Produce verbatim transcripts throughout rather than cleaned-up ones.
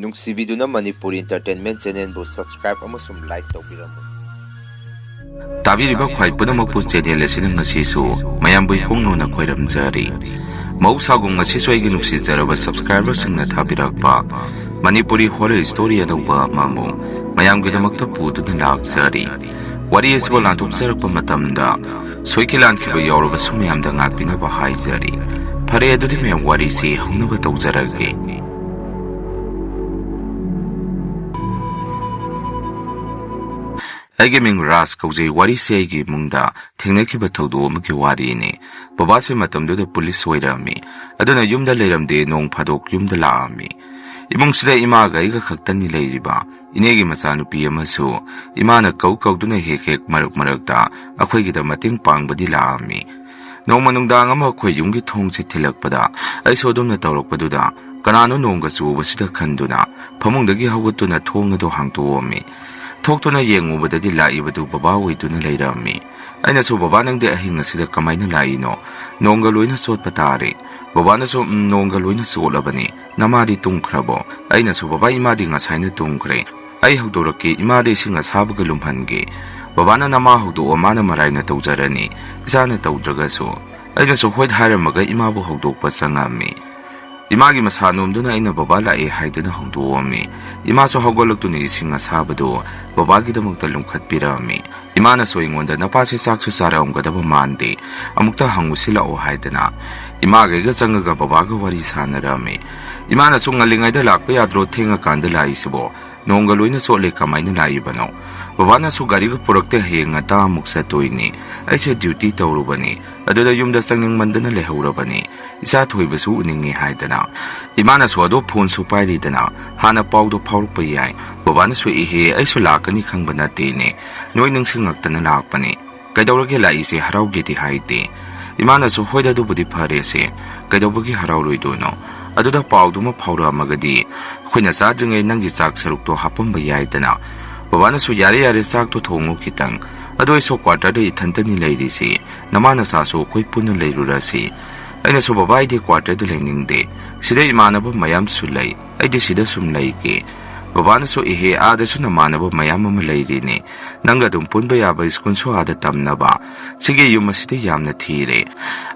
ꯅꯨꯡꯁꯤꯕꯤꯗꯨꯅ Manipuri Entertainment Channelꯕꯨ subscribe ꯑꯃꯁꯨꯡ like ꯇꯧꯕꯤꯔꯝꯃꯨ꯫ ꯇꯥꯕꯤꯔꯤꯕ ꯈ꯭ꯋꯥꯏ ꯄꯨꯝꯅꯃꯛꯄꯨ channel ꯑꯁꯤꯅ ꯉꯁꯤꯁꯨ ꯃꯌꯥꯝꯕꯨ ꯏꯄꯨꯡꯅꯨꯅ ꯈꯣꯏꯔꯝꯖꯔꯤ꯫ ꯃꯍꯧꯁꯥꯒꯨꯝ ꯉꯁꯤꯁꯨ ꯑꯩꯒꯤ ꯅꯨꯡꯁꯤꯖꯔꯕ subscriberꯁꯤꯡꯅ ꯊꯥꯕꯤꯔꯛꯄ ꯃꯅꯤꯄꯨꯔꯤ horror story ꯑꯅꯧꯕ ꯑꯃꯃꯨꯛ ꯃꯌꯥꯝꯒꯤꯗꯃꯛꯇ ꯄꯨꯗꯨꯅ ꯂꯥꯛꯆꯔꯤ꯫ ꯋꯥꯔꯤ ꯑꯁꯤꯕꯨ ꯂꯥꯟꯊꯣꯛꯆꯔꯛꯄ ꯃꯇꯝꯗ ꯁꯣꯏꯈꯤ ꯂꯥꯟꯈꯤꯕ ꯌꯥꯎꯔꯕꯁꯨ ꯃꯌꯥꯝꯗ ꯉꯥꯛꯄꯤꯅꯕ ꯍꯥꯏꯖꯔꯤ꯫ ꯐꯔꯦ, ꯑꯗꯨꯗꯤ ꯃꯌꯥꯝ ꯋꯥꯔꯤꯁꯤ ꯍꯧꯅꯕ ꯇꯧꯖꯔꯒꯦ꯫ ꯑꯩꯒꯤ ꯃꯤꯡ ꯔꯥꯖ ꯀꯧꯖꯩ꯫ ꯋꯥꯔꯤꯁꯦ ꯑꯩꯒꯤ ꯏꯃꯨꯡꯗ ꯊꯦꯡꯅꯈꯤꯕ ꯊꯧꯗꯣꯛ ꯑꯃꯒꯤ ꯋꯥꯔꯤꯅꯤ꯫ ꯕꯕꯥꯁꯦ ꯃꯇꯝꯗꯨꯗ ꯄꯨꯂꯤꯁ ꯑꯣꯏꯔꯝꯃꯤ꯫ ꯑꯗꯨꯅ ꯌꯨꯝꯗ ꯂꯩꯔꯝꯗꯦ, ꯅꯣꯡ ꯐꯥꯗꯣꯛ ꯌꯨꯝꯗ ꯂꯥꯛꯑꯝꯃꯤ꯫ ꯏꯃꯨꯡꯁꯤꯗ ꯏꯃꯥꯒ ꯑꯩꯒ ꯈꯛꯇꯅꯤ ꯂꯩꯔꯤꯕ꯫ ꯏꯅꯦꯒꯤ ꯃꯆꯥꯅꯨꯄꯤ ꯑꯃꯁꯨ ꯏꯃꯥꯅ ꯀꯧ ꯀꯧꯗꯨꯅ ꯍꯦꯛ ꯍꯦꯛ ꯃꯔꯛ ꯃꯔꯛꯇ ꯑꯩꯈꯣꯏꯒꯤꯗ ꯃꯇꯦꯡ ꯄꯥꯡꯕꯗꯤ ꯂꯥꯛꯑꯝꯃꯤ꯫ ꯅꯣꯡꯃ ꯅꯨꯡꯗꯥꯡ ꯑꯃ ꯑꯩꯈꯣꯏ ꯌꯨꯝꯒꯤ ꯊꯣꯡꯁꯦ ꯊꯤꯜꯂꯛꯄꯗ ꯑꯩꯁꯨ ꯑꯗꯨꯝꯅ ꯇꯧꯔꯛꯄꯗꯨꯗ ꯀꯅꯥꯅꯣ ꯅꯣꯡꯒ ꯆꯨꯕꯁꯤꯗ ꯈꯟꯗꯨꯅ ꯐꯃꯨꯡꯗꯒꯤ ꯍꯧꯒꯠꯇꯨꯅ ꯊꯣꯡ ꯑꯗꯨ ꯍꯥꯡꯇꯣꯛꯑꯝꯃꯤ꯫ ꯊꯣꯛꯇꯨꯅ ꯌꯦꯡꯉꯨꯕꯗꯗꯤ ꯂꯥꯛꯏꯕꯗꯨ ꯕꯕꯥ ꯑꯣꯏꯗꯨꯅ ꯂꯩꯔꯝꯃꯤ꯫ ꯑꯩꯅꯁꯨ, "ꯕꯕꯥ, ꯅꯪꯗꯤ ꯑꯍꯤꯡ ꯑꯁꯤꯗ ꯀꯃꯥꯏꯅ ꯂꯥꯛꯏꯅꯣ? ꯅꯣꯡꯒ ꯂꯣꯏꯅ ꯆꯣꯠꯄ ꯇꯥꯔꯦ꯫" ꯕꯕꯥꯅꯁꯨ, "ꯎꯝ, ꯅꯣꯡꯒ ꯂꯣꯏꯅ ꯆꯣꯠꯂꯕꯅꯤ꯫ ꯅꯃꯥꯗꯤ ꯇꯨꯝꯈ꯭ꯔꯕꯣ?" ꯑꯩꯅꯁꯨ, "ꯕꯕꯥ, ꯏꯃꯥꯗꯤ ꯉꯁꯥꯏꯅ ꯇꯨꯝꯈ꯭ꯔꯦ꯫ ꯑꯩ ꯍꯧꯗꯣꯔꯛꯀꯦ, ꯏꯃꯥꯗ ꯏꯁꯤꯡ ꯑꯁꯥꯕꯒ ꯂꯨꯝꯍꯟꯒꯦ꯫" ꯕꯕꯥꯅ, "ꯅꯃꯥ ꯍꯧꯗꯣꯛꯑꯣ, ꯃꯥꯅ ꯃꯔꯥꯏꯅ ꯇꯧꯖꯔꯅꯤ, ꯏꯆꯥꯅ ꯇꯧꯗ꯭ꯔꯒꯁꯨ꯫" ꯑꯩꯅꯁꯨ ꯍꯣꯏ ꯍꯥꯏꯔꯝꯃꯒ ꯏꯃꯥꯕꯨ ꯍꯧꯗꯣꯛꯄ ꯆꯪꯉꯝꯃꯤ꯫ ꯏꯃꯥꯒꯤ ꯃꯁꯥ ꯅꯣꯝꯗꯨꯅ ꯑꯩꯅ ꯕꯕꯥ ꯂꯥꯛꯑꯦ ꯍꯥꯏꯗꯨꯅ ꯍꯧꯗꯣꯛꯑꯝꯃꯤ꯫ ꯏꯃꯥꯁꯨ ꯍꯧꯒꯠꯂꯛꯇꯨꯅ ꯏꯁꯤꯡ ꯑꯁꯥꯕꯗꯨ ꯕꯕꯥꯒꯤꯗꯃꯛꯇ ꯂꯨꯝꯈꯠꯄꯤꯔꯝꯃꯤ꯫ ꯏꯃꯥꯅꯁꯨ ꯑꯩꯉꯣꯟꯗ, "ꯅꯄꯥꯁꯦ ꯆꯥꯛꯁꯨ ꯆꯥꯔꯝꯒꯗꯕ ꯃꯥꯟꯗꯦ, ꯑꯃꯨꯛꯇ ꯍꯪꯉꯨꯁꯤ ꯂꯥꯛꯑꯣ" ꯍꯥꯏꯗꯅ ꯏꯃꯥꯒ ꯑꯩꯒ ꯆꯪꯉꯒ ꯕꯕꯥꯒ ꯋꯥꯔꯤ ꯁꯥꯟꯅꯔꯝꯃꯤ꯫ ꯏꯃꯥꯅꯁꯨ, "ꯉꯜꯂꯤꯉꯩꯗ ꯂꯥꯛꯄ ꯌꯥꯗ꯭ꯔꯣ? ꯊꯦꯡꯉꯀꯥꯟꯗ ꯂꯥꯛꯏꯁꯤꯕꯣ? ꯅꯣꯡꯒ ꯂꯣꯏꯅ ꯆꯣꯠꯂꯦ, ꯀꯃꯥꯏꯅ ꯂꯥꯛꯏꯕꯅꯣ?" ꯕꯕꯥꯅꯁꯨ, "ꯒꯥꯔꯤꯒ ꯄꯨꯔꯛꯇꯦ, ꯍꯌꯦꯡ ꯉꯟꯇꯥ ꯑꯃꯨꯛ ꯆꯠꯇꯣꯏꯅꯤ꯫ ꯑꯩꯁꯦ duty ꯇꯧꯔꯨꯕꯅꯤ, ꯑꯗꯨꯗ ꯌꯨꯝꯗ ꯆꯪꯅꯤꯡꯃꯟꯗꯅ ꯂꯩꯍꯧꯔꯕꯅꯤ꯫ ꯏꯆꯥ ꯊꯣꯏꯕꯁꯨ ꯎꯅꯤꯡꯉꯤ" ꯍꯥꯏꯗꯅ ꯏꯃꯥꯅꯁꯨ ꯑꯗꯣ ꯐꯣꯟꯁꯨ ꯄꯥꯏꯔꯤꯗꯅ ꯍꯥꯟꯅ ꯄꯥꯎꯗꯣ ꯐꯥꯎꯔꯛꯄ ꯌꯥꯏ꯫ ꯕꯕꯥꯅꯁꯨ, "ꯏꯍꯦ, ꯑꯩꯁꯨ ꯂꯥꯛꯀꯅꯤ ꯈꯪꯕ ꯅꯠꯇꯦꯅꯦ, ꯅꯣꯏ ꯅꯤꯡꯁꯤꯡꯉꯛꯇꯅ ꯂꯥꯛꯄꯅꯤ꯫ ꯀꯩꯗꯧꯔꯒꯦ ꯂꯥꯛꯏꯁꯦ? ꯍꯔꯥꯎꯒꯦꯗꯤ ꯍꯥꯏꯗꯦ?" ꯏꯃꯥꯅꯁꯨ, "ꯍꯣꯏꯗ, ꯑꯗꯨꯕꯨꯗꯤ ꯐꯔꯦꯁꯦ, ꯀꯩꯗꯧꯕꯒꯤ ꯍꯔꯥꯎꯔꯣꯏꯗꯣꯏꯅꯣ? ꯑꯗꯨꯗ ꯄꯥꯎꯗꯨꯃ ꯐꯥꯎꯔꯛꯑꯝꯃꯒꯗꯤ ꯑꯩꯈꯣꯏꯅ ꯆꯥꯗ꯭ꯔꯤꯉꯩ ꯅꯪꯒꯤ ꯆꯥꯛ ꯁꯔꯨꯛꯇꯣ ꯍꯥꯞꯄꯝꯕ ꯌꯥꯏꯗꯅ꯫" ꯕꯕꯥꯅꯁꯨ, "ꯌꯥꯔꯦ ꯌꯥꯔꯦ, ꯆꯥꯛꯇꯣ ꯊꯣꯡꯉꯨ ꯈꯤꯇꯪ꯫ ꯑꯗꯣ ꯑꯩꯁꯨ quarterꯗ ꯏꯊꯟꯇꯅꯤ ꯂꯩꯔꯤꯁꯤ, ꯅꯃꯥ ꯅꯆꯥꯁꯨ ꯑꯩꯈꯣꯏ ꯄꯨꯟꯅ ꯂꯩꯔꯨꯔꯁꯤ꯫ ꯑꯩꯅꯁꯨ, "ꯕꯕꯥ, ꯑꯩꯗꯤ quarterꯗ ꯂꯩꯅꯤꯡꯗꯦ, ꯁꯤꯗ ꯏꯃꯥꯟꯅꯕ ꯃꯌꯥꯝꯁꯨ ꯂꯩ, ꯑꯩꯗꯤ ꯁꯤꯗ ꯁꯨꯝ ꯂꯩꯒꯦ꯫" ꯕꯕꯥꯅꯁꯨ, "ꯏꯍꯦ, ꯑꯥꯗꯁꯨ ꯅꯃꯥꯟꯅꯕ ꯃꯌꯥꯝ ꯑꯃ ꯂꯩꯔꯤꯅꯦ, ꯅꯪꯒ ꯑꯗꯨꯝ ꯄꯨꯟꯕ ꯌꯥꯕ ꯁ꯭ꯀꯨꯜꯁꯨ ꯑꯥꯗ ꯇꯝꯅꯕ꯫ ꯁꯤꯒꯤ ꯌꯨꯝ ꯑꯁꯤꯗꯤ ꯌꯥꯝꯅ ꯊꯤꯔꯦ,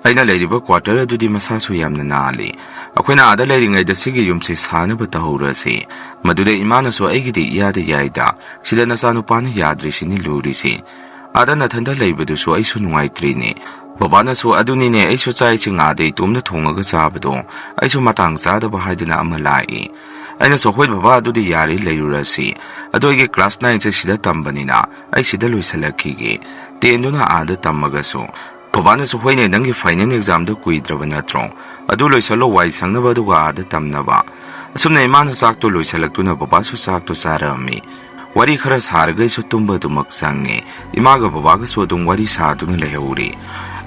ꯑꯩꯅ ꯂꯩꯔꯤꯕ quarter ꯑꯗꯨꯗꯤ ꯃꯁꯥꯁꯨ ꯌꯥꯝꯅ ꯅꯥꯜꯂꯤ꯫ ꯑꯩꯈꯣꯏꯅ ꯑꯥꯗ ꯂꯩꯔꯤꯉꯩꯗ ꯁꯤꯒꯤ ꯌꯨꯝꯁꯦ ꯁꯥꯅꯕ ꯇꯧꯍꯧꯔꯁꯤ꯫" ꯃꯗꯨꯗ ꯏꯃꯥꯅꯁꯨ, "ꯑꯩꯒꯤꯗꯤ ꯏꯌꯥꯗ ꯌꯥꯏꯗ, ꯁꯤꯗ ꯅꯆꯥꯅꯨꯄꯥꯅ ꯌꯥꯗ꯭ꯔꯤꯁꯤꯅꯤ ꯂꯨꯔꯤꯁꯤ꯫ ꯑꯥꯗ ꯅꯊꯟꯗ ꯂꯩꯕꯗꯨꯁꯨ ꯑꯩꯁꯨ ꯅꯨꯡꯉꯥꯏꯇ꯭ꯔꯤꯅꯦ꯫" ꯕꯕꯥꯅꯁꯨ, "ꯑꯗꯨꯅꯤꯅꯦ, ꯑꯩꯁꯨ ꯆꯥꯛ ꯏꯁꯤꯡ ꯑꯥꯗ ꯏꯇꯣꯝꯗ ꯊꯣꯡꯉꯒ ꯆꯥꯕꯗꯣ ꯑꯩꯁꯨ ꯃꯇꯥꯡ ꯆꯥꯗꯕ ꯍꯥꯏꯗꯅ ꯑꯃ ꯂꯥꯛꯏ꯫" ꯑꯩꯅꯁꯨ, "ꯍꯣꯏ ꯕꯕꯥ, ꯑꯗꯨꯗꯤ ꯌꯥꯔꯦ, ꯂꯩꯔꯨꯔꯁꯤ꯫ ꯑꯗꯣ ꯑꯩꯒꯤ class nineꯁꯦ ꯁꯤꯗ ꯇꯝꯕꯅꯤꯅ ꯑꯩ ꯁꯤꯗ ꯂꯣꯏꯁꯤꯜꯂꯛꯈꯤꯒꯦ, tenꯗꯨꯅ ꯑꯥꯗ ꯇꯝꯃꯒꯁꯨ꯫" ꯕꯕꯥꯅꯁꯨ, "ꯍꯣꯏꯅꯦ, ꯅꯪꯒꯤ final examꯗꯣ ꯀꯨꯏꯗ꯭ꯔꯕ ꯅꯠꯇ꯭ꯔꯣ? ꯑꯗꯨ ꯂꯣꯏꯁꯜꯂꯣ, ꯋꯥꯏ ꯁꯪꯅꯕ, ꯑꯗꯨꯒ ꯑꯥꯗ ꯇꯝꯅꯕ꯫" ꯑꯁꯨꯝꯅ ꯏꯃꯥꯅ ꯆꯥꯛꯇꯣ ꯂꯣꯏꯁꯤꯜꯂꯛꯇꯨꯅ ꯕꯕꯥꯁꯨ ꯆꯥꯛꯇꯣ ꯆꯥꯔꯛꯑꯝꯃꯤ꯫ ꯋꯥꯔꯤ ꯈꯔ ꯁꯥꯔꯒ ꯑꯩꯁꯨ ꯇꯨꯝꯕ ꯑꯗꯨꯃꯛ ꯆꯪꯉꯦ꯫ ꯏꯃꯥꯒ ꯕꯕꯥꯒꯁꯨ ꯑꯗꯨꯝ ꯋꯥꯔꯤ ꯁꯥꯗꯨꯅ ꯂꯩꯍꯧꯔꯤ꯫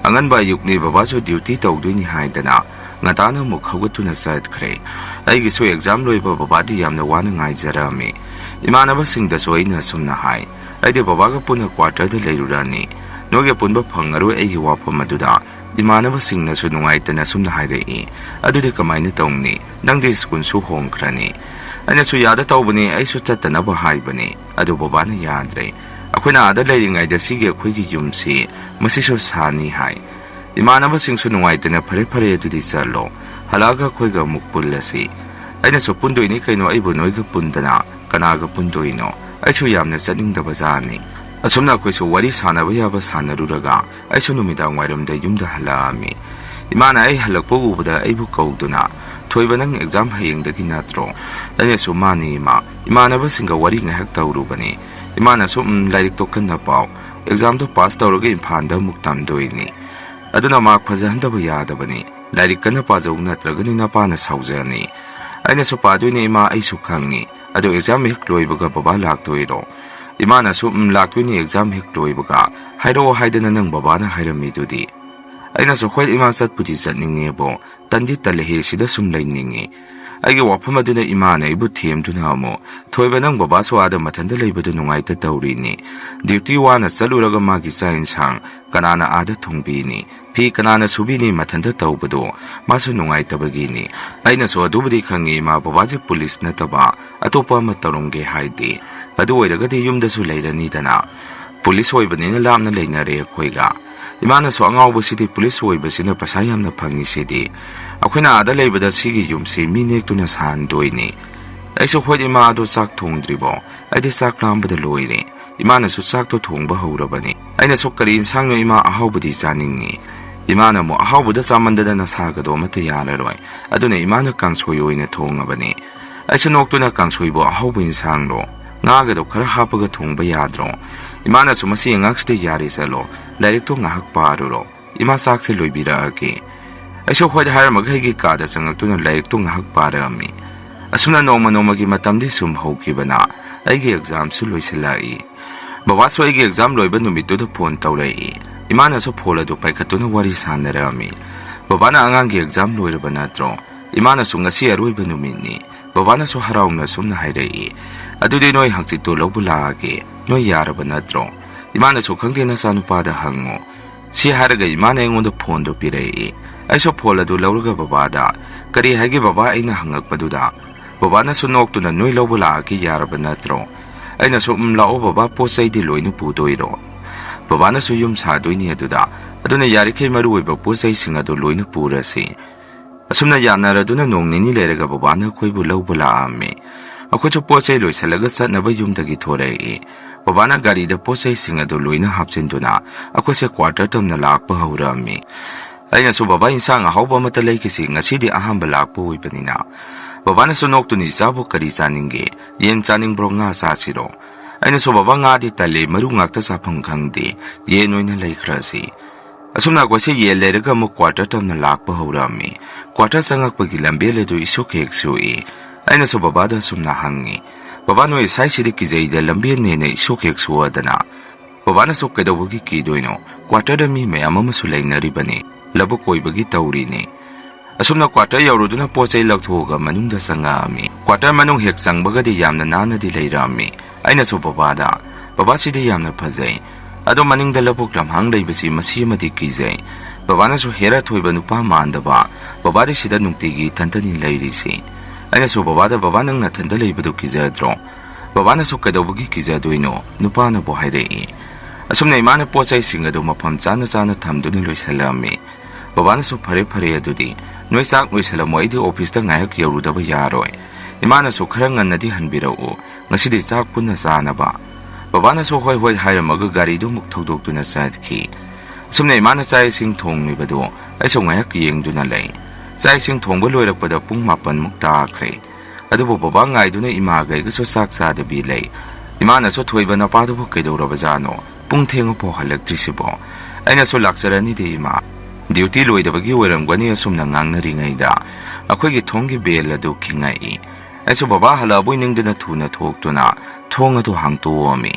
ꯑꯉꯟꯕ ꯑꯌꯨꯛꯅꯤ, ꯕꯕꯥꯁꯨ duty ꯇꯧꯗꯣꯏꯅꯤ ꯍꯥꯏꯗꯅ ꯉꯟꯇꯥꯅ ꯑꯃꯨꯛ ꯍꯧꯒꯠꯇꯨꯅ ꯆꯠꯈ꯭ꯔꯦ꯫ ꯑꯩꯒꯤꯁꯨ exam ꯂꯣꯏꯕ ꯕꯕꯥꯗꯤ ꯌꯥꯝꯅ ꯋꯥꯅ ꯉꯥꯏꯖꯔꯝꯃꯤ꯫ ꯏꯃꯥꯟꯅꯕꯁꯤꯡꯗꯁꯨ ꯑꯩꯅ ꯑꯁꯨꯝꯅ ꯍꯥꯏ, "ꯑꯩꯗꯤ ꯕꯕꯥꯒ ꯄꯨꯟꯅ quarterꯗ ꯂꯩꯔꯨꯔꯅꯤ꯫ ꯅꯣꯏꯒ ꯄꯨꯟꯕ ꯐꯪꯉꯔꯣꯏ ꯑꯩꯒꯤ ꯋꯥꯐꯝ ꯑꯗꯨꯗ꯫" ꯏꯃꯥꯟꯅꯕꯁꯤꯡꯅꯁꯨ ꯅꯨꯡꯉꯥꯏꯇꯅ ꯁꯨꯝꯅ ꯍꯥꯏꯔꯛꯏ, "ꯑꯗꯨꯗꯤ ꯀꯃꯥꯏꯅ ꯇꯧꯅꯤ? ꯅꯪꯗꯤ ꯁ꯭ꯀꯨꯜꯁꯨ ꯍꯣꯡꯈ꯭ꯔꯅꯤ꯫" ꯑꯩꯅꯁꯨ, "ꯌꯥꯗ ꯇꯧꯕꯅꯤ, ꯑꯩꯁꯨ ꯆꯠꯇꯅꯕ ꯍꯥꯏꯕꯅꯤ, ꯑꯗꯨ ꯕꯕꯥꯅ ꯌꯥꯗ꯭ꯔꯦ꯫ ꯑꯩꯈꯣꯏꯅ ꯑꯥꯗ ꯂꯩꯔꯤꯉꯩꯗ ꯁꯤꯒꯤ ꯑꯩꯈꯣꯏꯒꯤ ꯌꯨꯝꯁꯤ ꯃꯁꯤꯁꯨ ꯁꯥꯅꯤ ꯍꯥꯏ꯫" ꯏꯃꯥꯟꯅꯕꯁꯤꯡꯁꯨ ꯅꯨꯡꯉꯥꯏꯇꯅ, "ꯐꯔꯦ ꯐꯔꯦ, ꯑꯗꯨꯗꯤ ꯆꯠꯂꯣ, ꯍꯜꯂꯛꯑꯒ ꯑꯩꯈꯣꯏꯒ ꯑꯃꯨꯛ ꯄꯨꯜꯂꯁꯤ꯫" ꯑꯩꯅꯁꯨ, "ꯄꯨꯟꯗꯣꯏꯅꯤ ꯀꯩꯅꯣ, ꯑꯩꯕꯨ ꯅꯣꯏꯒ ꯄꯨꯟꯗꯅ ꯀꯅꯥꯒ ꯄꯨꯟꯗꯣꯏꯅꯣ? ꯑꯩꯁꯨ ꯌꯥꯝꯅ ꯆꯠꯅꯤꯡꯗꯕ ꯖꯥꯠꯅꯤ꯫" ꯑꯁꯨꯝꯅ ꯑꯩꯈꯣꯏꯁꯨ ꯋꯥꯔꯤ ꯁꯥꯟꯅꯕ ꯌꯥꯕ ꯁꯥꯟꯅꯔꯨꯔꯒ ꯑꯩꯁꯨ ꯅꯨꯃꯤꯗꯥꯡ ꯋꯥꯏꯔꯝꯗ ꯌꯨꯝꯗ ꯍꯜꯂꯛꯑꯝꯃꯤ꯫ ꯏꯃꯥꯅ ꯑꯩ ꯍꯜꯂꯛꯄ ꯎꯕꯗ ꯑꯩꯕꯨ ꯀꯧꯗꯨꯅ, "ꯊꯣꯏꯕ, ꯅꯪ exam ꯍꯌꯦꯡꯗꯒꯤ ꯅꯠꯇ꯭ꯔꯣ?" ꯑꯩꯅꯁꯨ, "ꯃꯥꯅꯤ ꯏꯃꯥ, ꯏꯃꯥꯟꯅꯕꯁꯤꯡꯒ ꯋꯥꯔꯤ ꯉꯥꯏꯍꯥꯛ ꯇꯧꯔꯨꯕꯅꯤ꯫" ꯏꯃꯥꯅꯁꯨ, "ꯎꯝ, ꯂꯥꯏꯔꯤꯛꯇꯣ ꯀꯟꯅ ꯄꯥꯎ, examꯗꯣ pass ꯇꯧꯔꯒ ꯏꯝꯐꯥꯜꯗ ꯑꯃꯨꯛ ꯇꯝꯗꯣꯏꯅꯤ꯫ ꯑꯗꯨꯅ mark ꯐꯖꯍꯟꯗꯕ ꯌꯥꯗꯕꯅꯤ꯫ ꯂꯥꯏꯔꯤꯛ ꯀꯟꯅ ꯄꯥꯖꯧ, ꯅꯠꯇ꯭ꯔꯒꯗꯤ ꯅꯄꯥꯅ ꯁꯥꯎꯖꯅꯤ꯫" ꯑꯩꯅꯁꯨ, "ꯄꯥꯗꯣꯏꯅꯦ ꯏꯃꯥ, ꯑꯩꯁꯨ ꯈꯪꯉꯤ꯫ ꯑꯗꯣ exam ꯍꯦꯛ ꯂꯣꯏꯕꯒ ꯕꯕꯥ ꯂꯥꯛꯇꯣꯏꯔꯣ?" ꯏꯃꯥꯅꯁꯨ, "ꯎꯝ, ꯂꯥꯛꯇꯣꯏꯅꯦ, exam ꯍꯦꯛ ꯂꯣꯏꯕꯒ꯫ ꯍꯥꯏꯔꯛꯑꯣ ꯍꯥꯏꯗꯅ ꯅꯪ ꯕꯕꯥꯅ ꯍꯥꯏꯔꯝꯃꯤꯗꯨꯗꯤ꯫" ꯑꯩꯅꯁꯨ, "ꯍꯣꯏ ꯏꯃꯥ, ꯆꯠꯄꯨꯗꯤ ꯆꯠꯅꯤꯡꯉꯦꯕꯣ, ꯇꯟꯗꯤ ꯇꯜꯂꯦꯍꯦ, ꯁꯤꯗ ꯁꯨꯝ ꯂꯩꯅꯤꯡꯉꯤ꯫" ꯑꯩꯒꯤ ꯋꯥꯐꯝ ꯑꯗꯨꯅ ꯏꯃꯥꯅ ꯑꯩꯕꯨ ꯊꯦꯝꯗꯨꯅ ꯑꯃꯨꯛ, "ꯊꯣꯏꯕ, ꯅꯪ ꯕꯕꯥꯁꯨ ꯑꯥꯗ ꯃꯊꯟꯇ ꯂꯩꯕꯗꯨ ꯅꯨꯡꯉꯥꯏꯇ ꯇꯧꯔꯤꯅꯤ꯫ ꯗ꯭ꯌꯨꯇꯤ ꯋꯥꯅ ꯆꯠꯂꯨꯔꯒ ꯃꯥꯒꯤ ꯆꯥꯛ ꯏꯟꯁꯥꯡ ꯀꯅꯥꯅ ꯑꯥꯗ ꯊꯣꯡꯕꯤꯅꯤ? ꯐꯤ ꯀꯅꯥꯅ ꯁꯨꯕꯤꯅꯤ? ꯃꯊꯟꯇ ꯇꯧꯕꯗꯨ ꯃꯥꯁꯨ ꯅꯨꯡꯉꯥꯏꯇꯕꯒꯤꯅꯤ꯫" ꯑꯩꯅꯁꯨ ꯑꯗꯨꯕꯨꯗꯤ ꯈꯪꯉꯤ, ꯏꯃꯥ, ꯕꯕꯥꯁꯦ ꯄꯨꯂꯤꯁ ꯅꯠꯇꯕ ꯑꯇꯣꯞꯄ ꯑꯃ ꯇꯧꯔꯝꯒꯦ ꯍꯥꯏꯗꯦ꯫ ꯑꯗꯨ ꯑꯣꯏꯔꯒꯗꯤ ꯌꯨꯝꯗꯁꯨ ꯂꯩꯔꯅꯤꯗꯅ꯫ ꯄꯨꯂꯤꯁ ꯑꯣꯏꯕꯅꯤꯅ ꯂꯥꯞꯅ ꯂꯩꯅꯔꯦ ꯑꯩꯈꯣꯏꯒ꯫ ꯏꯃꯥꯅꯁꯨ, "ꯑꯉꯥꯎꯕꯁꯤꯗꯤ, ꯄꯨꯂꯤꯁ ꯑꯣꯏꯕꯁꯤꯅ ꯄꯩꯁꯥ ꯌꯥꯝꯅ ꯐꯪꯉꯤꯁꯤꯗꯤ꯫ ꯑꯩꯈꯣꯏꯅ ꯑꯥꯗ ꯂꯩꯕꯗ ꯁꯤꯒꯤ ꯌꯨꯝꯁꯤ ꯃꯤ ꯅꯦꯛꯇꯨꯅ ꯁꯥꯍꯟꯗꯣꯏꯅꯤ꯫" ꯑꯩꯁꯨ, "ꯍꯣꯏ ꯏꯃꯥ, ꯑꯗꯣ ꯆꯥꯛ ꯊꯣꯡꯗ꯭ꯔꯤꯕꯣ? ꯑꯩꯗꯤ ꯆꯥꯛ ꯂꯥꯝꯕꯗ ꯂꯣꯏꯔꯦ꯫" ꯏꯃꯥꯅꯁꯨ ꯆꯥꯛꯇꯣ ꯊꯣꯡꯕ ꯍꯧꯔꯕꯅꯤ꯫ ꯑꯩꯅꯁꯨ, "ꯀꯔꯤ ꯏꯟꯁꯥꯡꯅꯣ ꯏꯃꯥ? ꯑꯍꯥꯎꯕꯗꯤ ꯆꯥꯅꯤꯡꯉꯤ꯫" ꯏꯃꯥꯅ ꯑꯃꯨꯛ, "ꯑꯍꯥꯎꯕꯗ ꯆꯥꯃꯟꯗꯅ ꯅꯁꯥꯒꯗꯣ ꯑꯃꯠꯇ ꯌꯥꯔꯔꯣꯏ꯫" ꯑꯗꯨꯅ ꯏꯃꯥꯅ ꯀꯥꯡꯁꯣꯏ ꯑꯣꯏꯅ ꯊꯣꯡꯉꯕꯅꯤ꯫ ꯑꯩꯁꯨ ꯅꯣꯛꯇꯨꯅ, "ꯀꯥꯡꯁꯣꯏꯕꯨ ꯑꯍꯥꯎꯕ ꯏꯟꯁꯥꯡꯂꯣ? ꯉꯥꯒꯗꯣ ꯈꯔ ꯍꯥꯞꯄꯒ ꯊꯣꯡꯕ ꯌꯥꯗ꯭ꯔꯣ?" ꯏꯃꯥꯅꯁꯨ, "ꯃꯁꯤ ꯑꯉꯥꯡꯁꯤꯗ ꯌꯥꯔꯦ, ꯆꯠꯂꯣ, ꯂꯥꯏꯔꯤꯛꯇꯣ ꯉꯥꯏꯍꯥꯛ ꯄꯥꯔꯨꯔꯣ꯫ ꯏꯃꯥ, ꯆꯥꯛꯁꯦ ꯂꯣꯏꯕꯤꯔꯛꯑꯒꯦ꯫" ꯑꯩꯁꯨ ꯍꯣꯏ ꯍꯥꯏꯔꯝꯃꯒ ꯑꯩꯒꯤ ꯀꯥꯗ ꯆꯪꯉꯛꯇꯨꯅ ꯂꯥꯏꯔꯤꯛꯇꯣ ꯉꯥꯏꯍꯥꯛ ꯄꯥꯔꯛꯑꯝꯃꯤ꯫ ꯑꯁꯨꯝꯅ ꯅꯣꯡꯃ ꯅꯣꯡꯃꯒꯤ ꯃꯇꯝꯗꯤ ꯁꯨꯝ ꯍꯧꯈꯤꯕꯅ ꯑꯩꯒꯤ ꯑꯦꯛꯖꯥꯝꯁꯨ ꯂꯣꯏꯁꯤꯜꯂꯛꯏ꯫ ꯕꯕꯥꯁꯨ ꯑꯩꯒꯤ ꯑꯦꯛꯖꯥꯝ ꯂꯣꯏꯕ ꯅꯨꯃꯤꯠꯇꯨꯗ ꯐꯣꯟ ꯇꯧꯔꯛꯏ꯫ ꯏꯃꯥꯅꯁꯨ ꯐꯣꯟ ꯑꯗꯨ ꯄꯥꯏꯈꯠꯇꯨꯅ ꯋꯥꯔꯤ ꯁꯥꯟꯅꯔꯛꯑꯝꯃꯤ꯫ "ꯕꯕꯥꯅ ꯑꯉꯥꯡꯒꯤ ꯑꯦꯛꯖꯥꯝ ꯂꯣꯏꯔꯕ ꯅꯠꯇ꯭ꯔꯣ? ꯏꯃꯥꯅꯁꯨ ꯉꯁꯤ ꯑꯔꯣꯏꯕ ꯅꯨꯃꯤꯠꯅꯤ꯫" ꯕꯕꯥꯅꯁꯨ ꯍꯔꯥꯎꯅ ꯑꯁꯨꯝꯅ ꯍꯥꯏꯔꯛꯏ, "ꯑꯗꯨꯗꯤ ꯅꯣꯏ ꯍꯪꯆꯤꯠꯇꯨ ꯂꯧꯕ ꯂꯥꯛꯑꯒꯦ꯫ ꯅꯣꯏ ꯌꯥꯔꯕ ꯅꯠꯇ꯭ꯔꯣ?" ꯏꯃꯥꯅꯁꯨ, "ꯈꯪꯗꯦ, ꯅꯆꯥꯅꯨꯄꯥꯗ ꯍꯪꯉꯣ꯫" ꯁꯤ ꯍꯥꯏꯔꯒ ꯏꯃꯥꯅ ꯑꯩꯉꯣꯟꯗ ꯐꯣꯟꯗꯣ ꯄꯤꯔꯛꯏ꯫ ꯑꯩꯁꯨ ꯐꯣꯟ ꯑꯗꯨ ꯂꯧꯔꯒ ꯕꯕꯥꯗ, "ꯀꯔꯤ ꯍꯥꯏꯒꯦ ꯕꯕꯥ ꯑꯩꯅ ꯍꯪꯉꯛꯄꯗꯨꯗ?" ꯕꯕꯥꯅꯁꯨ ꯅꯣꯛꯇꯨꯅ, "ꯅꯣꯏ ꯂꯧꯕ ꯂꯥꯛꯑꯒꯦ ꯌꯥꯔꯕ ꯅꯠꯇ꯭ꯔꯣ?" ꯑꯩꯅꯁꯨ, "ꯎꯝ, ꯂꯥꯛꯑꯣ ꯕꯕꯥ, ꯄꯣꯠ ꯆꯩꯗꯤ ꯂꯣꯏꯅ ꯄꯨꯗꯣꯏꯔꯣ?" ꯕꯕꯥꯅꯁꯨ, "ꯌꯨꯝ ꯁꯥꯗꯣꯏꯅꯤ ꯑꯗꯨꯗ, ꯑꯗꯨꯅ ꯌꯥꯔꯤꯈꯩ ꯃꯔꯨ ꯑꯣꯏꯕ ꯄꯣꯠ ꯆꯩꯁꯤꯡ ꯑꯗꯨ ꯂꯣꯏꯅ ꯄꯨꯔꯁꯤ꯫" ꯑꯁꯨꯝꯅ ꯌꯥꯅꯔꯗꯨꯅ ꯅꯣꯡ ꯅꯤꯅꯤ ꯂꯩꯔꯒ ꯕꯕꯥꯅ ꯑꯩꯈꯣꯏꯕꯨ ꯂꯧꯕ ꯂꯥꯛꯑꯝꯃꯤ꯫ ꯑꯩꯈꯣꯏꯁꯨ ꯄꯣꯠ ꯆꯩ ꯂꯣꯏꯁꯤꯜꯂꯒ ꯆꯠꯅꯕ ꯌꯨꯝꯗꯒꯤ ꯊꯣꯔꯛꯏ꯫ ꯕꯕꯥꯅ ꯒꯥꯔꯤꯗ ꯄꯣꯠ ꯆꯩꯁꯤꯡ ꯑꯗꯨ ꯂꯣꯏꯅ ꯍꯥꯞꯆꯤꯟꯗꯨꯅ ꯑꯩꯈꯣꯏꯁꯦ ꯀ꯭ꯋꯥꯇꯔ ꯇꯝꯅ ꯂꯥꯛꯄ ꯍꯧꯔꯛꯑꯝꯃꯤ꯫ ꯑꯩꯅꯁꯨ, "ꯕꯕꯥ, ꯏꯟꯁꯥꯡ ꯑꯍꯥꯎꯕ ꯑꯃꯠꯇ ꯂꯩꯈꯤꯁꯤ, ꯉꯁꯤꯗꯤ ꯑꯍꯥꯟꯕ ꯂꯥꯛꯄ ꯑꯣꯏꯕꯅꯤꯅ꯫" ꯕꯕꯥꯅꯁꯨ ꯅꯣꯛꯇꯨꯅ, "ꯏꯆꯥꯕꯨ ꯀꯔꯤ ꯆꯥꯅꯤꯡꯒꯦ? ꯌꯦꯟ ꯆꯥꯅꯤꯡꯕ꯭ꯔꯣ? ꯉꯥ ꯆꯥꯁꯤꯔꯣ?" ꯑꯩꯅꯁꯨ, "ꯕꯕꯥ, ꯉꯥꯗꯤ ꯇꯜꯂꯦ, ꯃꯔꯨ ꯉꯥꯛꯇ ꯆꯥꯐꯝ ꯈꯪꯗꯦ, ꯌꯦꯟ ꯑꯣꯏꯅ ꯂꯩꯈ꯭ꯔꯁꯤ꯫" ꯑꯁꯨꯝꯅ ꯑꯩꯈꯣꯏꯁꯦ ꯌꯦꯟ ꯂꯩꯔꯒ ꯑꯃꯨꯛ ꯀ꯭ꯋꯥꯇꯔ ꯇꯝꯅ ꯂꯥꯛꯄ ꯍꯧꯔꯛꯑꯝꯃꯤ꯫ ꯀ꯭ꯋꯥꯇꯔ ꯆꯪꯉꯛꯄꯒꯤ ꯂꯝꯕꯦꯜ ꯑꯗꯨ ꯏꯁꯨꯛ ꯍꯦꯛ ꯁꯨꯛꯏ꯫ ꯑꯩꯅꯁꯨ ꯕꯕꯥꯗ ꯑꯁꯨꯝꯅ ꯍꯪꯉꯤ, "ꯕꯕꯥ, ꯅꯣꯏ ꯁ꯭ꯋꯥꯏꯁꯤꯗꯤ ꯀꯤꯖꯩꯗ, ꯂꯝꯕꯦꯜ ꯍꯦꯟꯅ ꯏꯁꯨꯛ ꯍꯦꯛ ꯁꯨꯛꯑꯗꯅ?" ꯕꯕꯥꯅꯁꯨ, "ꯀꯩꯗꯧꯕꯒꯤ ꯀꯤꯗꯣꯏꯅꯣ? ꯀ꯭ꯋꯥꯇꯔꯗ ꯃꯤ ꯃꯌꯥꯝ ꯑꯃꯁꯨ ꯂꯩꯅꯔꯤꯕꯅꯤ, ꯂꯧꯕꯨꯛ ꯀꯣꯏꯕꯒꯤ ꯇꯧꯔꯤꯅꯤ꯫" ꯑꯁꯨꯝꯅ ꯀ꯭ꯋꯥꯇꯔ ꯌꯧꯔꯨꯗꯨꯅ ꯄꯣꯠ ꯆꯩ ꯂꯧꯊꯣꯛꯑꯒ ꯃꯅꯨꯡꯗ ꯆꯪꯉꯛꯑꯝꯃꯤ꯫ ꯀ꯭ꯋꯥꯇꯔ ꯃꯅꯨꯡ ꯍꯦꯛ ꯆꯪꯕꯒꯗꯤ ꯌꯥꯝꯅ ꯅꯥꯟꯅꯗꯤ ꯂꯩꯔꯝꯃꯤ꯫ ꯑꯩꯅꯁꯨ ꯕꯕꯥꯗ, "ꯕꯕꯥ, ꯁꯤꯗꯤ ꯌꯥꯝꯅ ꯐꯖꯩ, ꯑꯗꯣ ꯃꯅꯤꯡꯗ ꯂꯧꯕꯨꯛ ꯂꯝꯍꯥꯡ ꯂꯩꯕꯁꯤ ꯃꯁꯤ ꯑꯃꯗꯤ ꯀꯤꯖꯩ"꯫ ꯕꯕꯥꯅꯁꯨ, "ꯍꯦꯔꯥ ꯊꯣꯏꯕ ꯅꯨꯄꯥ ꯃꯥꯟꯗꯕ, ꯕꯕꯥꯗꯤ ꯁꯤꯗ ꯅꯨꯡꯇꯤꯒꯤ ꯏꯊꯟꯇꯅꯤ ꯂꯩꯔꯤꯁꯤ"꯫ ꯑꯩꯅꯁꯨ ꯕꯕꯥꯗ, "ꯕꯕꯥ, ꯅꯪ ꯅꯊꯟꯇ ꯂꯩꯕꯗꯨ ꯀꯤꯖꯗ꯭ꯔꯣ?" ꯕꯕꯥꯅꯁꯨ, "ꯀꯩꯗꯧꯕꯒꯤ ꯀꯤꯖꯗꯣꯏꯅꯣ?" ꯅꯨꯄꯥꯅꯕꯨ ꯍꯥꯏꯔꯛꯏ꯫ ꯑꯁꯨꯝꯅ ꯏꯃꯥꯅ ꯄꯣꯠ ꯆꯩꯁꯤꯡ ꯑꯗꯨ ꯃꯐꯝ ꯆꯥꯅ ꯆꯥꯅ ꯊꯝꯗꯨꯅ ꯂꯣꯏꯁꯤꯜꯂꯝꯃꯤ꯫ ꯕꯕꯥꯅꯁꯨ, "ꯐꯔꯦ, ꯐꯔꯦ, ꯑꯗꯨꯗꯤ ꯅꯣꯏ ꯆꯥꯛ ꯂꯣꯏꯁꯤꯜꯂꯝꯃꯣ, ꯑꯩꯗꯤ ꯑꯣꯐꯤꯁꯇ ꯉꯥꯏꯍꯥꯛ ꯌꯧꯔꯨꯗꯕ ꯌꯥꯔꯣꯏ꯫ ꯏꯃꯥꯅꯁꯨ, 'ꯈꯔ ꯉꯟꯅꯗꯤ ꯍꯟꯕꯤꯔꯛꯎ, ꯉꯁꯤꯗꯤ ꯆꯥꯛ ꯄꯨꯟꯅ ꯆꯥꯅꯕ.'" ꯕꯕꯥꯅꯁꯨ, "ꯍꯣꯏ, ꯍꯣꯏ" ꯍꯥꯏꯔꯝꯃꯒ ꯒꯥꯔꯤꯗꯨ ꯑꯃꯨꯛ ꯊꯧꯗꯣꯛꯇꯨꯅ ꯆꯠꯈꯤ꯫ ꯑꯁꯨꯝꯅ ꯏꯃꯥꯅ ꯆꯥꯛ ꯏꯁꯤꯡ ꯊꯣꯡꯂꯤꯕꯗꯨ ꯑꯩꯁꯨ ꯉꯥꯏꯍꯥꯛ ꯌꯦꯡꯗꯨꯅ ꯂꯩ꯫ ꯆꯥꯛ ꯏꯁꯤꯡ ꯊꯣꯡꯕ ꯂꯣꯏꯔꯛꯄꯗ ꯄꯨꯡ ꯃꯥꯄꯟꯃꯨꯛ ꯇꯥꯈ꯭ꯔꯦ꯫ ꯑꯗꯨꯕꯨ ꯕꯕꯥ ꯉꯥꯏꯗꯨꯅ ꯏꯃꯥꯒ ꯑꯩꯒꯁꯨ ꯆꯥꯛ ꯆꯥꯗꯕꯤ ꯂꯩ꯫ ꯏꯃꯥꯅꯁꯨ, "ꯊꯣꯏꯕ ꯅꯄꯥꯗꯨꯕꯨ ꯀꯩꯗꯧꯔꯕꯖꯥꯠꯅꯣ? ꯄꯨꯡ ꯊꯦꯡꯉꯐꯥꯎ ꯍꯜꯂꯛꯇ꯭ꯔꯤꯁꯤꯕꯣ?" ꯑꯩꯅꯁꯨ, "ꯂꯥꯛꯆꯔꯅꯤꯗꯤ ꯏꯃꯥ, ꯗ꯭ꯌꯨꯇꯤ ꯂꯣꯏꯗꯕꯒꯤ ꯑꯣꯏꯔꯝꯒꯅꯤ" ꯑꯁꯨꯝꯅ ꯉꯥꯡꯅꯔꯤꯉꯩꯗ ꯑꯩꯈꯣꯏꯒꯤ ꯊꯣꯡꯒꯤ ꯕꯦꯜ ꯑꯗꯨ ꯈꯤꯡꯉꯛꯏ꯫ ꯑꯩꯁꯨ ꯕꯕꯥ ꯍꯜꯂꯛꯑꯕꯣꯏ ꯅꯤꯡꯗꯅ ꯊꯨꯅ ꯊꯣꯛꯇꯨꯅ ꯊꯣꯡ ꯑꯗꯨ ꯍꯥꯡꯇꯣꯛꯑꯝꯃꯤ꯫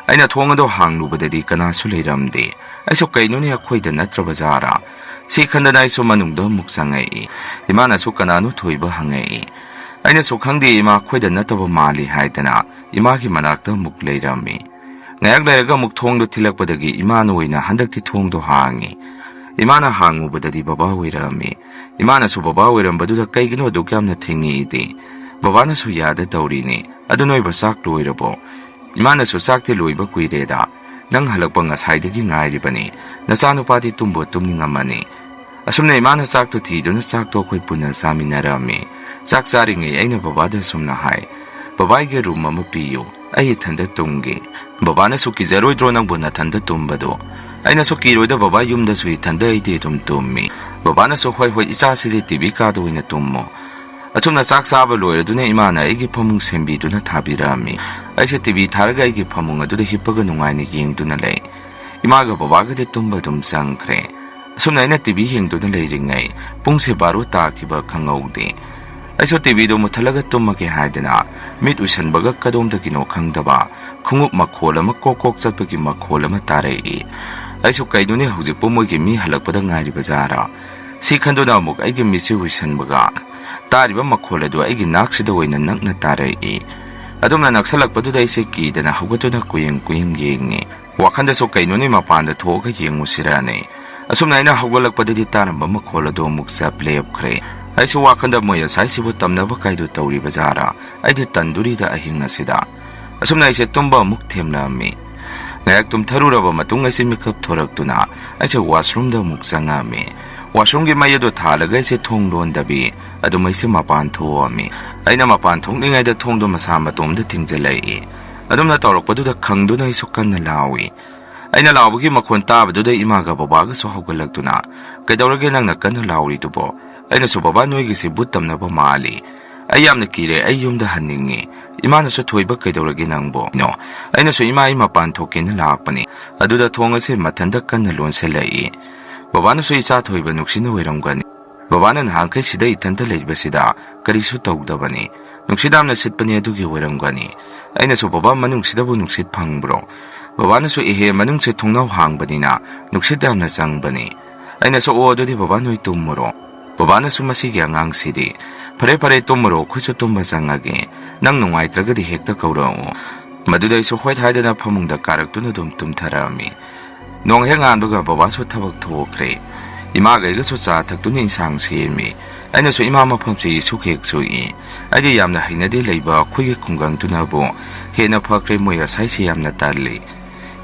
ꯑꯩꯅ ꯊꯣꯡ ꯑꯗꯨ ꯍꯥꯡꯂꯨꯕꯗꯗꯤ ꯀꯅꯥꯁꯨ ꯂꯩꯔꯝꯗꯦ꯫ ꯑꯩꯁꯨ, "ꯀꯩꯅꯣꯅꯦ, ꯑꯩꯈꯣꯏꯗ ꯅꯠꯇ꯭ꯔꯕ ꯖꯥꯔꯥ?" ꯁꯤ ꯈꯟꯗꯅ ꯑꯩꯁꯨ ꯃꯅꯨꯡꯗ ꯑꯃꯨꯛ ꯆꯪꯉꯛꯏ꯫ ꯏꯃꯥꯅꯁꯨ, "ꯀꯅꯥꯅꯣ ꯊꯣꯏꯕ?" ꯍꯪꯉꯛꯏ꯫ ꯑꯩꯅꯁꯨ, "ꯈꯪꯗꯦ ꯏꯃꯥ, ꯑꯩꯈꯣꯏꯗ ꯅꯠꯇꯕ ꯃꯥꯜꯂꯤ" ꯍꯥꯏꯗꯅ ꯏꯃꯥꯒꯤ ꯃꯅꯥꯛꯇ ꯑꯃꯨꯛ ꯂꯩꯔꯝꯃꯤ꯫ ꯉꯥꯏꯍꯥꯛ ꯂꯩꯔꯒ ꯑꯃꯨꯛ ꯊꯣꯡꯗꯣ ꯊꯤꯜꯂꯛꯄꯗꯒꯤ ꯏꯃꯥꯅ ꯑꯣꯏꯅ ꯍꯟꯗꯛꯇꯤ ꯊꯣꯡꯗꯣ ꯍꯥꯡꯉꯤ꯫ ꯏꯃꯥꯅ ꯍꯥꯡꯉꯨꯕꯗꯗꯤ ꯕꯕꯥ ꯑꯣꯏꯔꯝꯃꯤ꯫ ꯏꯃꯥꯅꯁꯨ ꯕꯕꯥ ꯑꯣꯏꯔꯝꯕꯗꯨꯗ, "ꯀꯩꯒꯤꯅꯣ ꯑꯗꯨꯛ ꯌꯥꯝꯅ ꯊꯦꯡꯉꯤꯗꯤ? ꯕꯕꯥꯅꯁꯨ ꯌꯥꯗ ꯇꯧꯔꯤꯅꯤ꯫ ꯑꯗꯨ ꯅꯣꯏꯕ ꯆꯥꯛ ꯂꯣꯏꯔꯕꯣ?" ꯏꯃꯥꯅꯁꯨ, "ꯆꯥꯛꯇꯤ ꯂꯣꯏꯕ ꯀꯨꯏꯔꯦꯗ꯫ ꯅꯪ ꯍꯜꯂꯛꯄ ꯉꯁꯥꯏꯗꯒꯤ ꯉꯥꯏꯔꯤꯕꯅꯤ꯫ ꯅꯆꯥꯅꯨꯄꯥꯗꯤ ꯇꯨꯝꯕꯨ ꯇꯨꯝꯅꯤꯡꯉꯝꯃꯅꯤ"꯫ ꯑꯁꯨꯝꯅ ꯏꯃꯥꯅ ꯆꯥꯛꯇꯨ ꯊꯤꯗꯨꯅ ꯆꯥꯛꯇꯣ ꯑꯩꯈꯣꯏ ꯄꯨꯟꯅ ꯆꯥꯃꯤꯟꯅꯔꯝꯃꯤ꯫ ꯆꯥꯛ ꯆꯥꯔꯤꯉꯩ ꯑꯩꯅ ꯕꯕꯥꯗ ꯑꯁꯨꯝꯅ ꯍꯥꯏ, "ꯕꯕꯥ, ꯑꯩꯒꯤ ꯔꯨꯝ ꯑꯃ ꯄꯤꯌꯨ, ꯑꯩ ꯏꯊꯟꯗ ꯇꯨꯝꯒꯦ"꯫ ꯕꯕꯥꯅꯁꯨ, "ꯀꯤꯖꯔꯣꯏꯗ꯭ꯔꯣ ꯅꯪꯕꯨ ꯅꯊꯟꯗ ꯇꯨꯝꯕꯗꯣ?" ꯑꯩꯅꯁꯨ, "ꯀꯤꯔꯣꯏꯗ ꯕꯕꯥ, ꯌꯨꯝꯗꯁꯨ ꯏꯊꯟꯗ ꯑꯩꯗꯤ ꯑꯗꯨꯝ ꯇꯨꯝꯃꯤ"꯫ ꯕꯕꯥꯅꯁꯨ, "ꯍꯣꯏ, ꯍꯣꯏ, ꯏꯆꯥꯁꯤꯗꯤ ꯇꯤ ꯚꯤ ꯀꯥꯗ ꯑꯣꯏꯅ ꯇꯨꯝꯃꯣ"꯫ ꯑꯁꯨꯝꯅ ꯆꯥꯛ ꯆꯥꯕ ꯂꯣꯏꯔꯗꯨꯅ ꯏꯃꯥꯅ ꯑꯩꯒꯤ ꯐꯃꯨꯡ ꯁꯦꯝꯕꯤꯗꯨꯅ ꯊꯥꯕꯤꯔꯛꯑꯝꯃꯤ꯫ ꯑꯩꯁꯦ ꯇꯤ ꯚꯤ ꯊꯥꯔꯒ ꯑꯩꯒꯤ ꯐꯃꯨꯡ ꯑꯗꯨꯗ ꯍꯤꯞꯄꯒ ꯅꯨꯡꯉꯥꯏꯅ ꯌꯦꯡꯗꯨꯅ ꯂꯩ꯫ ꯏꯃꯥꯒ ꯕꯕꯥꯒꯗꯤ ꯇꯨꯝꯕ ꯑꯗꯨꯝ ꯆꯪꯈ꯭ꯔꯦ꯫ ꯑꯁꯨꯝꯅ ꯑꯩꯅ ꯇꯤ ꯚꯤ ꯌꯦꯡꯗꯨꯅ ꯂꯩꯔꯤꯉꯩ ꯄꯨꯡꯁꯦ ꯕꯥꯔꯣ ꯇꯥꯈꯤꯕ ꯈꯪꯍꯧꯗꯦ꯫ ꯑꯩꯁꯨ ꯇꯤ ꯚꯤꯗꯣ ꯃꯨꯠꯊꯠꯂꯒ ꯇꯨꯝꯃꯒꯦ ꯍꯥꯏꯗꯅ ꯃꯤꯠ ꯎꯏꯁꯟꯕꯒ ꯀꯗꯣꯝꯗꯒꯤꯅꯣ ꯈꯪꯗꯕ ꯈꯣꯡꯎꯞ ꯃꯈꯣꯜ ꯑꯃ, ꯀꯣꯛ ꯀꯣꯛ ꯆꯠꯄꯒꯤ ꯃꯈꯣꯜ ꯑꯃ ꯇꯥꯔꯛꯏ꯫ ꯑꯩꯁꯨ, "ꯀꯩꯅꯣꯅꯦ, ꯍꯧꯖꯤꯛꯄꯨ ꯃꯣꯏꯒꯤ ꯃꯤ ꯍꯜꯂꯛꯄꯗ ꯉꯥꯏꯔꯤꯕ ꯖꯥꯔꯥ?" ꯁꯤ ꯈꯟꯗꯨꯅ ꯑꯃꯨꯛ ꯑꯩꯒꯤ ꯃꯤꯠꯁꯦ ꯎꯏꯁꯟꯕꯒ ꯇꯥꯔꯤꯕ ꯃꯈꯣꯜ ꯑꯗꯨ ꯑꯩꯒꯤ ꯅꯥꯛꯁꯤꯗ ꯑꯣꯏꯅ ꯅꯛꯅ ꯇꯥꯔꯛꯏ꯫ ꯑꯗꯨꯝꯅ ꯅꯛꯁꯜꯂꯛꯄꯗꯨꯗ ꯑꯩꯁꯦ ꯀꯤꯗꯅ ꯍꯧꯒꯠꯇꯨꯅ ꯀꯨꯌꯦꯡ ꯀꯨꯌꯦꯡ ꯌꯦꯡꯉꯤ꯫ ꯋꯥꯈꯟꯗꯁꯨ ꯀꯩꯅꯣꯅꯦ ꯃꯄꯥꯟꯗ ꯊꯣꯛꯑꯒ ꯌꯦꯡꯉꯨꯁꯤꯔꯅꯦ꯫ ꯑꯁꯨꯝꯅ ꯑꯩꯅ ꯍꯧꯒꯠꯂꯛꯄꯗꯗꯤ ꯇꯥꯔꯝꯕ ꯃꯈꯣꯜ ꯑꯗꯨ ꯑꯃꯨꯛ ꯆꯞ ꯂꯦꯞꯈ꯭ꯔꯦ꯫ ꯑꯩꯁꯨ ꯋꯥꯈꯟꯗ ꯃꯣꯏ ꯉꯁꯥꯏꯁꯤꯕꯨ ꯇꯝꯅꯕ ꯀꯥꯏꯗꯨ ꯇꯧꯔꯤꯕ ꯖꯥꯔꯥ? ꯑꯩꯗꯤ ꯇꯟꯗꯨꯔꯤꯗ ꯑꯍꯤꯡ ꯑꯁꯤꯗ꯫ ꯑꯁꯨꯝꯅ ꯑꯩꯁꯦ ꯇꯨꯝꯕ ꯑꯃꯨꯛ ꯊꯦꯝꯂꯛꯑꯝꯃꯤ꯫ ꯉꯥꯏꯍꯥꯛ ꯇꯨꯝꯊꯔꯨꯔꯕ ꯃꯇꯨꯡ ꯑꯩꯁꯦ ꯃꯤꯀꯞ ꯊꯣꯔꯛꯇꯨꯅ ꯑꯩꯁꯦ washroomꯗ ꯑꯃꯨꯛ ꯆꯪꯉꯛꯑꯝꯃꯤ꯫ Washroomꯒꯤ ꯃꯩ ꯑꯗꯨ ꯊꯥꯜꯂꯒ ꯑꯩꯁꯦ ꯊꯣꯡ ꯂꯣꯟꯗꯕꯤ ꯑꯗꯨꯝ ꯑꯩꯁꯦ ꯃꯄꯥꯟ ꯊꯣꯛꯑꯝꯃꯤ꯫ ꯑꯩꯅ ꯃꯄꯥꯟ ꯊꯣꯛꯂꯤꯉꯩꯗ ꯊꯣꯡꯗꯣ ꯃꯁꯥ ꯃꯇꯣꯝꯗ ꯊꯤꯡꯖꯤꯜꯂꯛꯏ꯫ ꯑꯗꯨꯝꯅ ꯇꯧꯔꯛꯄꯗꯨꯗ ꯈꯪꯗꯨꯅ ꯑꯩꯁꯨ ꯀꯟꯅ ꯂꯥꯎꯏ꯫ ꯑꯩꯅ ꯂꯥꯎꯕꯒꯤ ꯃꯈꯣꯟ ꯇꯥꯕꯗꯨꯗ ꯏꯃꯥꯒ ꯕꯕꯥꯒꯁꯨ ꯍꯧꯒꯠꯂꯛꯇꯨꯅ, "ꯀꯩꯗꯧꯔꯒꯦ ꯅꯪꯅ ꯀꯟꯅ ꯂꯥꯎꯔꯤꯗꯨꯕꯣ?" ꯑꯩꯅꯁꯨ, "ꯕꯕꯥ, ꯅꯣꯏꯒꯤꯁꯤ ꯚꯨꯠ ꯇꯝꯅꯕ ꯃꯥꯜꯂꯤ꯫ ꯑꯩ ꯌꯥꯝꯅ ꯀꯤꯔꯦ, ꯑꯩ ꯌꯨꯝꯗ ꯍꯟꯅꯤꯡꯉꯤ꯫" ꯏꯃꯥꯅꯁꯨ, "ꯊꯣꯏꯕ, ꯀꯩꯗꯧꯔꯒꯦ ꯅꯪꯕꯣ?" ꯅꯣ꯫ ꯑꯩꯅꯁꯨ, "ꯏꯃꯥ, ꯑꯩ ꯃꯄꯥꯟ ꯊꯣꯛꯀꯦꯅ ꯂꯥꯛꯄꯅꯤ꯫" ꯑꯗꯨꯗ ꯊꯣꯡ ꯑꯁꯦ ꯃꯊꯟꯇ ꯀꯟꯅ ꯂꯣꯟꯁꯤꯜꯂꯛꯏ꯫ ꯕꯕꯥꯅꯁꯨ, "ꯏꯆꯥ ꯊꯣꯏꯕ ꯅꯨꯡꯁꯤꯠꯅ ꯑꯣꯏꯔꯝꯒꯅꯤ꯫ ꯕꯕꯥꯅ ꯅꯍꯥꯟꯈꯩ ꯁꯤꯗ ꯏꯊꯟꯇ ꯂꯩꯕꯁꯤꯗ ꯀꯔꯤꯁꯨ ꯇꯧꯗꯕꯅꯤ꯫ ꯅꯨꯡꯁꯤꯠ ꯌꯥꯝꯅ ꯁꯤꯠꯄꯅꯤ, ꯑꯗꯨꯒꯤ ꯑꯣꯏꯔꯝꯒꯅꯤ꯫" ꯑꯩꯅꯁꯨ, "ꯕꯕꯥ, ꯃꯅꯨꯡꯁꯤꯗꯕꯨ ꯅꯨꯡꯁꯤꯠ ꯐꯪꯕ꯭ꯔꯣ?" ꯕꯕꯥꯅꯁꯨ, "ꯏꯍꯦ, ꯃꯅꯨꯡꯁꯦ ꯊꯣꯡꯅꯥꯎ ꯍꯥꯡꯕꯅꯤꯅ ꯅꯨꯡꯁꯤꯠ ꯌꯥꯝꯅ ꯆꯪꯕꯅꯤ꯫" ꯑꯩꯅꯁꯨ, "ꯑꯣ, ꯑꯗꯨꯗꯤ ꯕꯕꯥ, ꯅꯣꯏ ꯇꯨꯝꯃꯨꯔꯣ꯫" ꯕꯕꯥꯅꯁꯨ, "ꯃꯁꯤꯒꯤ ꯑꯉꯥꯡꯁꯤꯗꯤ꯫ ꯐꯔꯦ, ꯐꯔꯦ, ꯇꯨꯝꯃꯨꯔꯣ, ꯑꯩꯈꯣꯏꯁꯨ ꯇꯨꯝꯕ ꯆꯪꯉꯒꯦ꯫ ꯅꯪ ꯅꯨꯡꯉꯥꯏꯇ꯭ꯔꯒꯗꯤ ꯍꯦꯛꯇ ꯀꯧꯔꯛꯑꯣ꯫" ꯃꯗꯨꯗ ꯑꯩꯁꯨ ꯍꯣꯏꯠ ꯍꯥꯏꯗꯅ ꯐꯃꯨꯡꯗ ꯀꯥꯔꯛꯇꯨꯅ ꯑꯗꯨꯝ ꯇꯨꯝꯊꯔꯛꯑꯝꯃꯤ꯫ ꯅꯣꯡ ꯍꯦꯛ ꯉꯥꯟꯕꯒ ꯕꯕꯥꯁꯨ ꯊꯕꯛ ꯊꯣꯛꯈ꯭ꯔꯦ꯫ ꯏꯃꯥꯒ ꯑꯩꯒꯁꯨ ꯆꯥ ꯊꯛꯇꯨꯅ ꯏꯟꯁꯥꯡ ꯁꯦꯝꯃꯤ꯫ ꯑꯩꯅꯁꯨ ꯏꯃꯥ ꯃꯐꯝꯁꯤ ꯏꯁꯨꯛ ꯍꯦꯛ ꯁꯨꯛꯏ꯫ ꯑꯩꯗꯤ ꯌꯥꯝꯅ ꯍꯩꯅꯗꯦ ꯂꯩꯕ ꯑꯩꯈꯣꯏꯒꯤ ꯈꯨꯡꯒꯪꯗꯨꯅꯕꯨ ꯍꯦꯟꯅ ꯐꯈ꯭ꯔꯦ, ꯃꯣꯏ ꯉꯁꯥꯏꯁꯤ ꯌꯥꯝꯅ ꯇꯜꯂꯤ꯫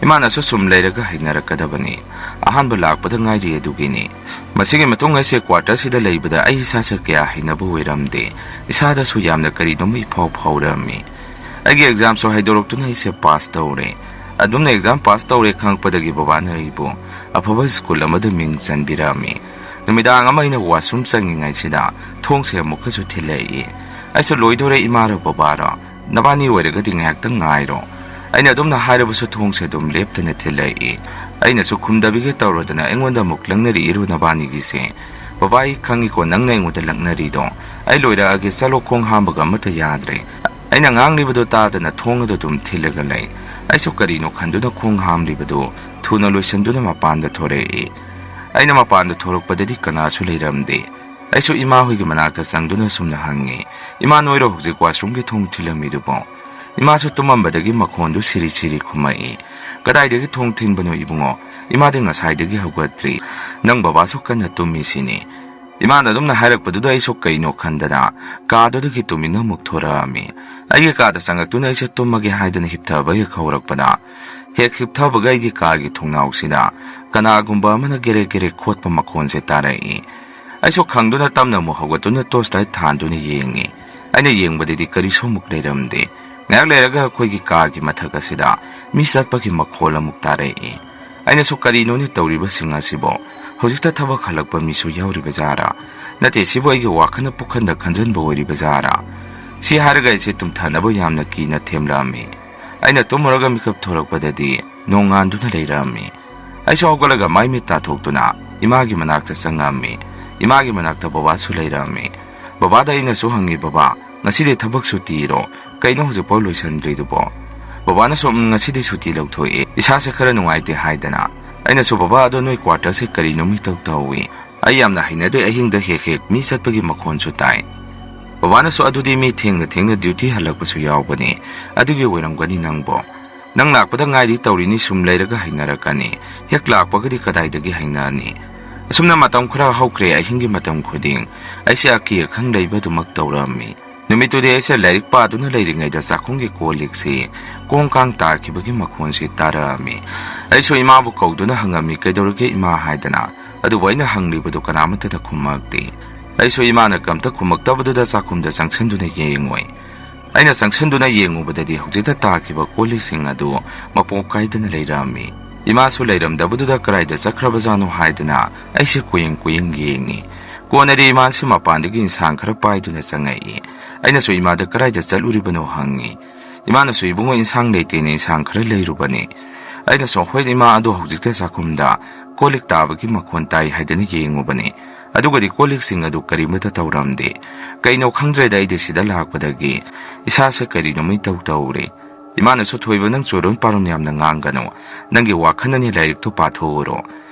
ꯏꯃꯥꯅꯁꯨ ꯁꯨꯝ ꯂꯩꯔꯒ ꯍꯩꯅꯔꯛꯀꯗꯕꯅꯤ꯫ ꯑꯍꯥꯟꯕ ꯂꯥꯛꯄꯗ ꯉꯥꯏꯔꯤ ꯑꯗꯨꯒꯤꯅꯤ꯫ ꯃꯁꯤꯒꯤ ꯃꯇꯨꯡ ꯑꯩꯁꯦ quarterꯁꯤꯗ ꯂꯩꯕꯗ ꯑꯩ ꯏꯁꯥꯁꯦ ꯀꯌꯥ ꯍꯩꯅꯕ ꯑꯣꯏꯔꯝꯗꯦ꯫ ꯏꯁꯥꯗꯁꯨ ꯌꯥꯝꯅ ꯀꯔꯤꯅꯣꯝꯃ ꯏꯐꯥꯎ ꯐꯥꯎꯔꯝꯃꯤ꯫ ꯑꯩꯒꯤ examꯁꯨ ꯍꯥꯏꯗꯣꯔꯛꯇꯨꯅ ꯑꯩꯁꯦ pass ꯇꯧꯔꯦ꯫ ꯑꯗꯨꯝꯅ exam pass ꯇꯧꯔꯦ ꯈꯪꯉꯛꯄꯗꯒꯤ ꯕꯕꯥꯅ ꯑꯩꯕꯨ ꯑꯐꯕ school ꯑꯃꯗ ꯃꯤꯡ ꯆꯟꯕꯤꯔꯝꯃꯤ꯫ ꯅꯨꯃꯤꯗꯥꯡ ꯑꯃ ꯑꯩꯅ washroom ꯆꯪꯉꯤꯉꯩꯁꯤꯗ ꯊꯣꯡꯁꯦ ꯑꯃꯨꯛꯀꯁꯨ ꯊꯤꯜꯂꯛꯏ꯫ ꯑꯩꯁꯨ, "ꯂꯣꯏꯗꯣꯔꯦ, ꯏꯃꯥꯔꯣ ꯕꯕꯥꯔꯣ? ꯅꯕꯥꯅꯤ ꯑꯣꯏꯔꯒꯗꯤ ꯉꯥꯏꯍꯥꯛꯇꯪ ꯉꯥꯏꯔꯣ꯫" ꯑꯩꯅ ꯑꯗꯨꯝꯅ ꯍꯥꯏꯔꯕꯁꯨ ꯊꯣꯡꯁꯦ ꯑꯗꯨꯝ ꯂꯦꯞꯇꯅ ꯊꯤꯜꯂꯛꯏ꯫ ꯑꯩꯅꯁꯨ ꯈꯨꯝꯗꯕꯤꯒ ꯇꯧꯔꯗꯅ ꯑꯩꯉꯣꯟꯗ ꯑꯃꯨꯛ ꯂꯪꯅꯔꯛꯏꯔꯣ ꯅꯕꯥꯅꯤꯒꯤꯁꯦ? "ꯕꯕꯥ, ꯑꯩ ꯈꯪꯉꯤꯀꯣ ꯅꯪꯅ ꯑꯩꯉꯣꯟꯗ ꯂꯛꯅꯔꯤꯗꯣ꯫ ꯑꯩ ꯂꯣꯏꯔꯛꯑꯒꯦ, ꯆꯠꯂꯣ, ꯈꯣꯡ ꯍꯥꯝꯕꯒ ꯑꯃꯠꯇ ꯌꯥꯗ꯭ꯔꯦ꯫" ꯑꯩꯅ ꯉꯥꯡꯂꯤꯕꯗꯣ ꯇꯥꯗꯅ ꯊꯣꯡ ꯑꯗꯨ ꯑꯗꯨꯝ ꯊꯤꯜꯂꯒ ꯂꯩ꯫ ꯑꯩꯁꯨ ꯀꯔꯤꯅꯣ ꯈꯟꯗꯨꯅ ꯈꯣꯡ ꯍꯥꯝꯂꯤꯕꯗꯨ ꯊꯨꯅ ꯂꯣꯏꯁꯤꯟꯗꯨꯅ ꯃꯄꯥꯟꯗ ꯊꯣꯔꯛꯏ꯫ ꯑꯩꯅ ꯃꯄꯥꯟꯗ ꯊꯣꯔꯛꯄꯗꯗꯤ ꯀꯅꯥꯁꯨ ꯂꯩꯔꯝꯗꯦ꯫ ꯑꯩꯁꯨ ꯏꯃꯥ ꯍꯣꯏꯒꯤ ꯃꯅꯥꯛꯇ ꯆꯪꯗꯨꯅ ꯁꯨꯝꯅ ꯍꯪꯉꯤ, "ꯏꯃꯥ, ꯅꯣꯏꯔꯣ ꯍꯧꯖꯤꯛ washroomꯒꯤ ꯊꯣꯡ ꯊꯤꯜꯂꯝꯃꯤꯗꯨꯕꯣ?" ꯏꯃꯥꯁꯨ ꯇꯨꯝꯃꯝꯕꯗꯒꯤ ꯃꯈꯣꯟꯗꯨ ꯁꯤꯔꯤ ꯁꯤꯔꯤ ꯈꯨꯝꯃꯛꯏ꯫ "ꯀꯗꯥꯏꯗꯒꯤ ꯊꯣꯡ ꯊꯤꯟꯕꯅꯣ ꯏꯕꯨꯡꯉꯣ? ꯏꯃꯥꯗꯤ ꯉꯁꯥꯏꯗꯒꯤ ꯍꯧꯒꯠꯇ꯭ꯔꯤ꯫ ꯅꯪ ꯕꯕꯥꯁꯨ ꯀꯟꯅ ꯇꯨꯝꯃꯤꯁꯤꯅꯤ꯫" ꯏꯃꯥꯅ ꯑꯗꯨꯝꯅ ꯍꯥꯏꯔꯛꯄꯗꯨꯗ ꯑꯩꯁꯨ ꯀꯩꯅꯣ ꯈꯟꯗꯅ ꯀꯥꯗꯨꯗꯒꯤ ꯇꯨꯃꯤꯟꯅ ꯑꯃꯨꯛ ꯊꯣꯔꯛꯑꯝꯃꯤ꯫ ꯑꯩꯒꯤ ꯀꯥꯗ ꯆꯪꯉꯛꯇꯨꯅ ꯑꯩꯁꯦ ꯇꯨꯝꯃꯒꯦ ꯍꯥꯏꯗꯅ ꯍꯤꯞꯊꯕ ꯍꯦꯛ ꯍꯧꯔꯛꯄꯗ, ꯍꯦꯛ ꯍꯤꯞꯊꯕꯒ ꯑꯩꯒꯤ ꯀꯥꯒꯤ ꯊꯣꯡꯅꯥꯎꯁꯤꯗ ꯀꯅꯥꯒꯨꯝꯕ ꯑꯃꯅ ꯒꯦꯔꯦꯛ ꯒꯦꯔꯦꯛ ꯈꯣꯠꯄ ꯃꯈꯣꯟꯁꯦ ꯇꯥꯔꯛꯏ꯫ ꯑꯩꯁꯨ ꯈꯪꯗꯨꯅ ꯇꯞꯅ ꯑꯃꯨꯛ ꯍꯧꯒꯠꯇꯨꯅ torch light ꯊꯥꯟꯗꯨꯅ ꯌꯦꯡꯉꯤ꯫ ꯑꯩꯅ ꯌꯦꯡꯕꯗꯗꯤ ꯀꯔꯤꯁꯨ ꯑꯃꯨꯛ ꯂꯩꯔꯝꯗꯦ꯫ ꯉꯥꯏꯍꯥꯛ ꯂꯩꯔꯒ ꯑꯩꯈꯣꯏꯒꯤ ꯀꯥꯒꯤ ꯃꯊꯛ ꯑꯁꯤꯗ ꯃꯤ ꯆꯠꯄꯒꯤ ꯃꯈꯣꯜ ꯑꯃꯨꯛ ꯇꯥꯔꯛꯏ꯫ ꯑꯩꯅꯁꯨ, "ꯀꯔꯤꯅꯣꯅꯦ ꯇꯧꯔꯤꯕꯁꯤꯡ ꯑꯁꯤꯕꯣ? ꯍꯧꯖꯤꯛꯇ ꯊꯕꯛ ꯍꯜꯂꯛꯄ ꯃꯤꯁꯨ ꯌꯥꯎꯔꯤꯕ ꯖꯥꯔꯥ? ꯅꯠꯇꯦ, ꯁꯤꯕꯨ ꯑꯩꯒꯤ ꯋꯥꯈꯜꯅ ꯄꯨꯈꯟꯗ ꯈꯟꯖꯟꯕ ꯑꯣꯏꯔꯤꯕ ꯖꯥꯔꯥ?" ꯁꯤ ꯍꯥꯏꯔꯒ ꯑꯩꯁꯦ ꯇꯨꯝꯊꯅꯕ ꯌꯥꯝꯅ ꯀꯤꯅ ꯊꯦꯝꯂꯛꯑꯝꯃꯤ꯫ ꯑꯩꯅ ꯇꯨꯝꯃꯨꯔꯒ ꯃꯤꯀꯞ ꯊꯣꯔꯛꯄꯗꯗꯤ ꯅꯣꯡꯉꯥꯟꯗꯨꯅ ꯂꯩꯔꯝꯃꯤ꯫ ꯑꯩꯁꯨ ꯍꯧꯒꯠꯂꯒ ꯃꯥꯏ ꯃꯤꯠ ꯇꯥꯊꯣꯛꯇꯨꯅ ꯏꯃꯥꯒꯤ ꯃꯅꯥꯛꯇ ꯆꯪꯉꯝꯃꯤ꯫ ꯏꯃꯥꯒꯤ ꯃꯅꯥꯛꯇ ꯕꯕꯥꯁꯨ ꯂꯩꯔꯝꯃꯤ꯫ ꯕꯕꯥꯗ ꯑꯩꯅꯁꯨ ꯍꯪꯉꯤ, "ꯕꯕꯥ, ꯉꯁꯤꯗꯤ ꯊꯕꯛ ꯁꯨꯇꯤꯔꯣ? ꯀꯩꯅꯣ ꯍꯧꯖꯤꯛꯐꯥꯎ ꯂꯣꯏꯁꯤꯟꯗ꯭ꯔꯤꯗꯨꯕꯣ?" ꯕꯕꯥꯅꯁꯨ, "ꯎꯝ, ꯉꯁꯤꯗꯤ ꯁꯨꯇꯤ ꯂꯧꯊꯣꯛꯑꯦ, ꯏꯁꯥꯁꯦ ꯈꯔ ꯅꯨꯡꯉꯥꯏꯇꯦ" ꯍꯥꯏꯗꯅ꯫ ꯑꯩꯅꯁꯨ, "ꯕꯕꯥ, ꯑꯗꯣ ꯅꯣꯏ quarterꯁꯦ ꯀꯔꯤꯅꯣꯝ ꯏꯇꯧ ꯇꯧꯏ꯫ ꯑꯩ ꯌꯥꯝꯅ ꯍꯩꯅꯗꯦ, ꯑꯍꯤꯡꯗ ꯍꯦꯛ ꯍꯦꯛ ꯃꯤ ꯆꯠꯄꯒꯤ ꯃꯈꯣꯟꯁꯨ ꯇꯥꯏ꯫" ꯕꯕꯥꯅꯁꯨ, "ꯑꯗꯨꯗꯤ ꯃꯤ ꯊꯦꯡꯅ ꯊꯦꯡꯅ duty ꯍꯜꯂꯛꯄꯁꯨ ꯌꯥꯎꯕꯅꯤ, ꯑꯗꯨꯒꯤ ꯑꯣꯏꯔꯝꯒꯅꯤ ꯅꯪꯕꯣ꯫ ꯅꯪ ꯂꯥꯛꯄꯗ ꯉꯥꯏꯔꯤ ꯇꯧꯔꯤꯅꯤ, ꯁꯨꯝ ꯂꯩꯔꯒ ꯍꯩꯅꯔꯛꯀꯅꯤ꯫ ꯍꯦꯛ ꯂꯥꯛꯄꯒꯗꯤ ꯀꯗꯥꯏꯗꯒꯤ ꯍꯩꯅꯔꯅꯤ?" ꯑꯁꯨꯝꯅ ꯃꯇꯝ ꯈꯔ ꯍꯧꯈ꯭ꯔꯦ꯫ ꯑꯍꯤꯡꯒꯤ ꯃꯇꯝ ꯈꯨꯗꯤꯡ ꯑꯩꯁꯦ ꯑꯀꯤ ꯑꯈꯪ ꯂꯩꯕ ꯑꯗꯨꯃꯛ ꯇꯧꯔꯝꯃꯤ꯫ ꯅꯨꯃꯤꯠꯇꯨꯗꯤ ꯑꯩꯁꯦ ꯂꯥꯏꯔꯤꯛ ꯄꯥꯗꯨꯅ ꯂꯩꯔꯤꯉꯩꯗ ꯆꯥꯛꯈꯨꯝꯒꯤ ꯀꯣꯜ ꯂꯤꯛꯁꯤ ꯀꯣꯡ ꯀꯥꯡ ꯇꯥꯈꯤꯕꯒꯤ ꯃꯈꯣꯟꯁꯤ ꯇꯥꯔꯛꯑꯝꯃꯤ꯫ ꯑꯩꯁꯨ ꯏꯃꯥꯕꯨ ꯀꯧꯗꯨꯅ ꯍꯪꯉꯝꯃꯤ, "ꯀꯩꯗꯧꯔꯒꯦ ꯏꯃꯥ?" ꯍꯥꯏꯗꯅ꯫ ꯑꯗꯨꯕꯨ ꯑꯩꯅ ꯍꯪꯂꯤꯕꯗꯨ ꯀꯅꯥꯃꯠꯇꯅ ꯈꯨꯝꯃꯛꯇꯦ꯫ ꯑꯩꯁꯨ ꯏꯃꯥꯅ ꯀꯝꯇ ꯈꯨꯝꯃꯛꯇꯕꯗꯨꯗ ꯆꯥꯛꯈꯨꯝꯗ ꯆꯪꯁꯤꯟꯗꯨꯅ ꯌꯦꯡꯉꯨꯏ꯫ ꯑꯩꯅ ꯆꯪꯁꯤꯟꯗꯨꯅ ꯌꯦꯡꯉꯨꯕꯗꯗꯤ ꯍꯧꯖꯤꯛꯇ ꯇꯥꯈꯤꯕ ꯀꯣꯜ ꯂꯤꯛꯁꯤꯡ ꯑꯗꯨ ꯃꯄꯣꯞ ꯀꯥꯏꯗꯅ ꯂꯩꯔꯝꯃꯤ꯫ ꯏꯃꯥꯁꯨ ꯂꯩꯔꯝꯗꯕꯗꯨꯗ ꯀꯗꯥꯏꯗ ꯆꯠꯈ꯭ꯔꯕꯖꯥꯠꯅꯣ ꯍꯥꯏꯗꯅ ꯑꯩꯁꯦ ꯀꯣꯏꯌꯦꯡ ꯀꯣꯏꯌꯦꯡ ꯌꯦꯡꯉꯤ꯫ ꯀꯣꯟꯅꯗꯤ ꯏꯃꯥꯁꯤ ꯃꯄꯥꯟꯗꯒꯤ ꯏꯟꯁꯥꯡ ꯈꯔ ꯄꯥꯏꯗꯨꯅ ꯆꯪꯉꯛꯏ꯫ ꯑꯩꯅꯁꯨ ꯏꯃꯥꯗ ꯀꯗꯥꯏꯗ ꯆꯠꯂꯨꯔꯤꯕꯅꯣ ꯍꯪꯉꯤ꯫ ꯏꯃꯥꯅꯁꯨ, "ꯏꯕꯨꯡꯉꯣ, ꯏꯟꯁꯥꯡ ꯂꯩꯇꯦꯅ ꯏꯟꯁꯥꯡ ꯈꯔ ꯂꯩꯔꯨꯕꯅꯤ꯫" ꯑꯩꯅꯁꯨ, "ꯍꯣꯏ ꯏꯃꯥ, ꯑꯗꯣ ꯍꯧꯖꯤꯛꯇ ꯆꯥꯛꯈꯨꯝꯗ ꯀꯣꯜ ꯂꯤꯛ ꯇꯥꯕꯒꯤ ꯃꯈꯣꯟ ꯇꯥꯏ" ꯍꯥꯏꯗꯅ ꯌꯦꯡꯉꯨꯕꯅꯤ꯫ ꯑꯗꯨꯒꯗꯤ ꯀꯣꯜ ꯂꯤꯛꯁꯤꯡ ꯑꯗꯨ ꯀꯔꯤꯃꯠꯇ ꯇꯧꯔꯝꯗꯦ꯫ ꯀꯩꯅꯣ ꯈꯪꯗ꯭ꯔꯦꯗ, ꯑꯩꯗꯤ ꯁꯤꯗ ꯂꯥꯛꯄꯗꯒꯤ ꯏꯁꯥꯁꯦ ꯀꯔꯤꯅꯣꯃ ꯏꯇꯧ ꯇꯧꯔꯦ꯫ ꯏꯃꯥꯅꯁꯨ, "ꯊꯣꯏꯕ, ꯅꯪ ꯆꯣꯏꯔꯣꯟ ꯄꯥꯔꯣꯟ ꯌꯥꯝꯅ ꯉꯥꯡꯒꯅꯨ꯫ ꯅꯪꯒꯤ ꯋꯥꯈꯜꯅꯅꯦ ꯂꯥꯏꯔꯤꯛꯇꯣ ꯄꯥꯊꯣꯛꯎꯔꯣ꯫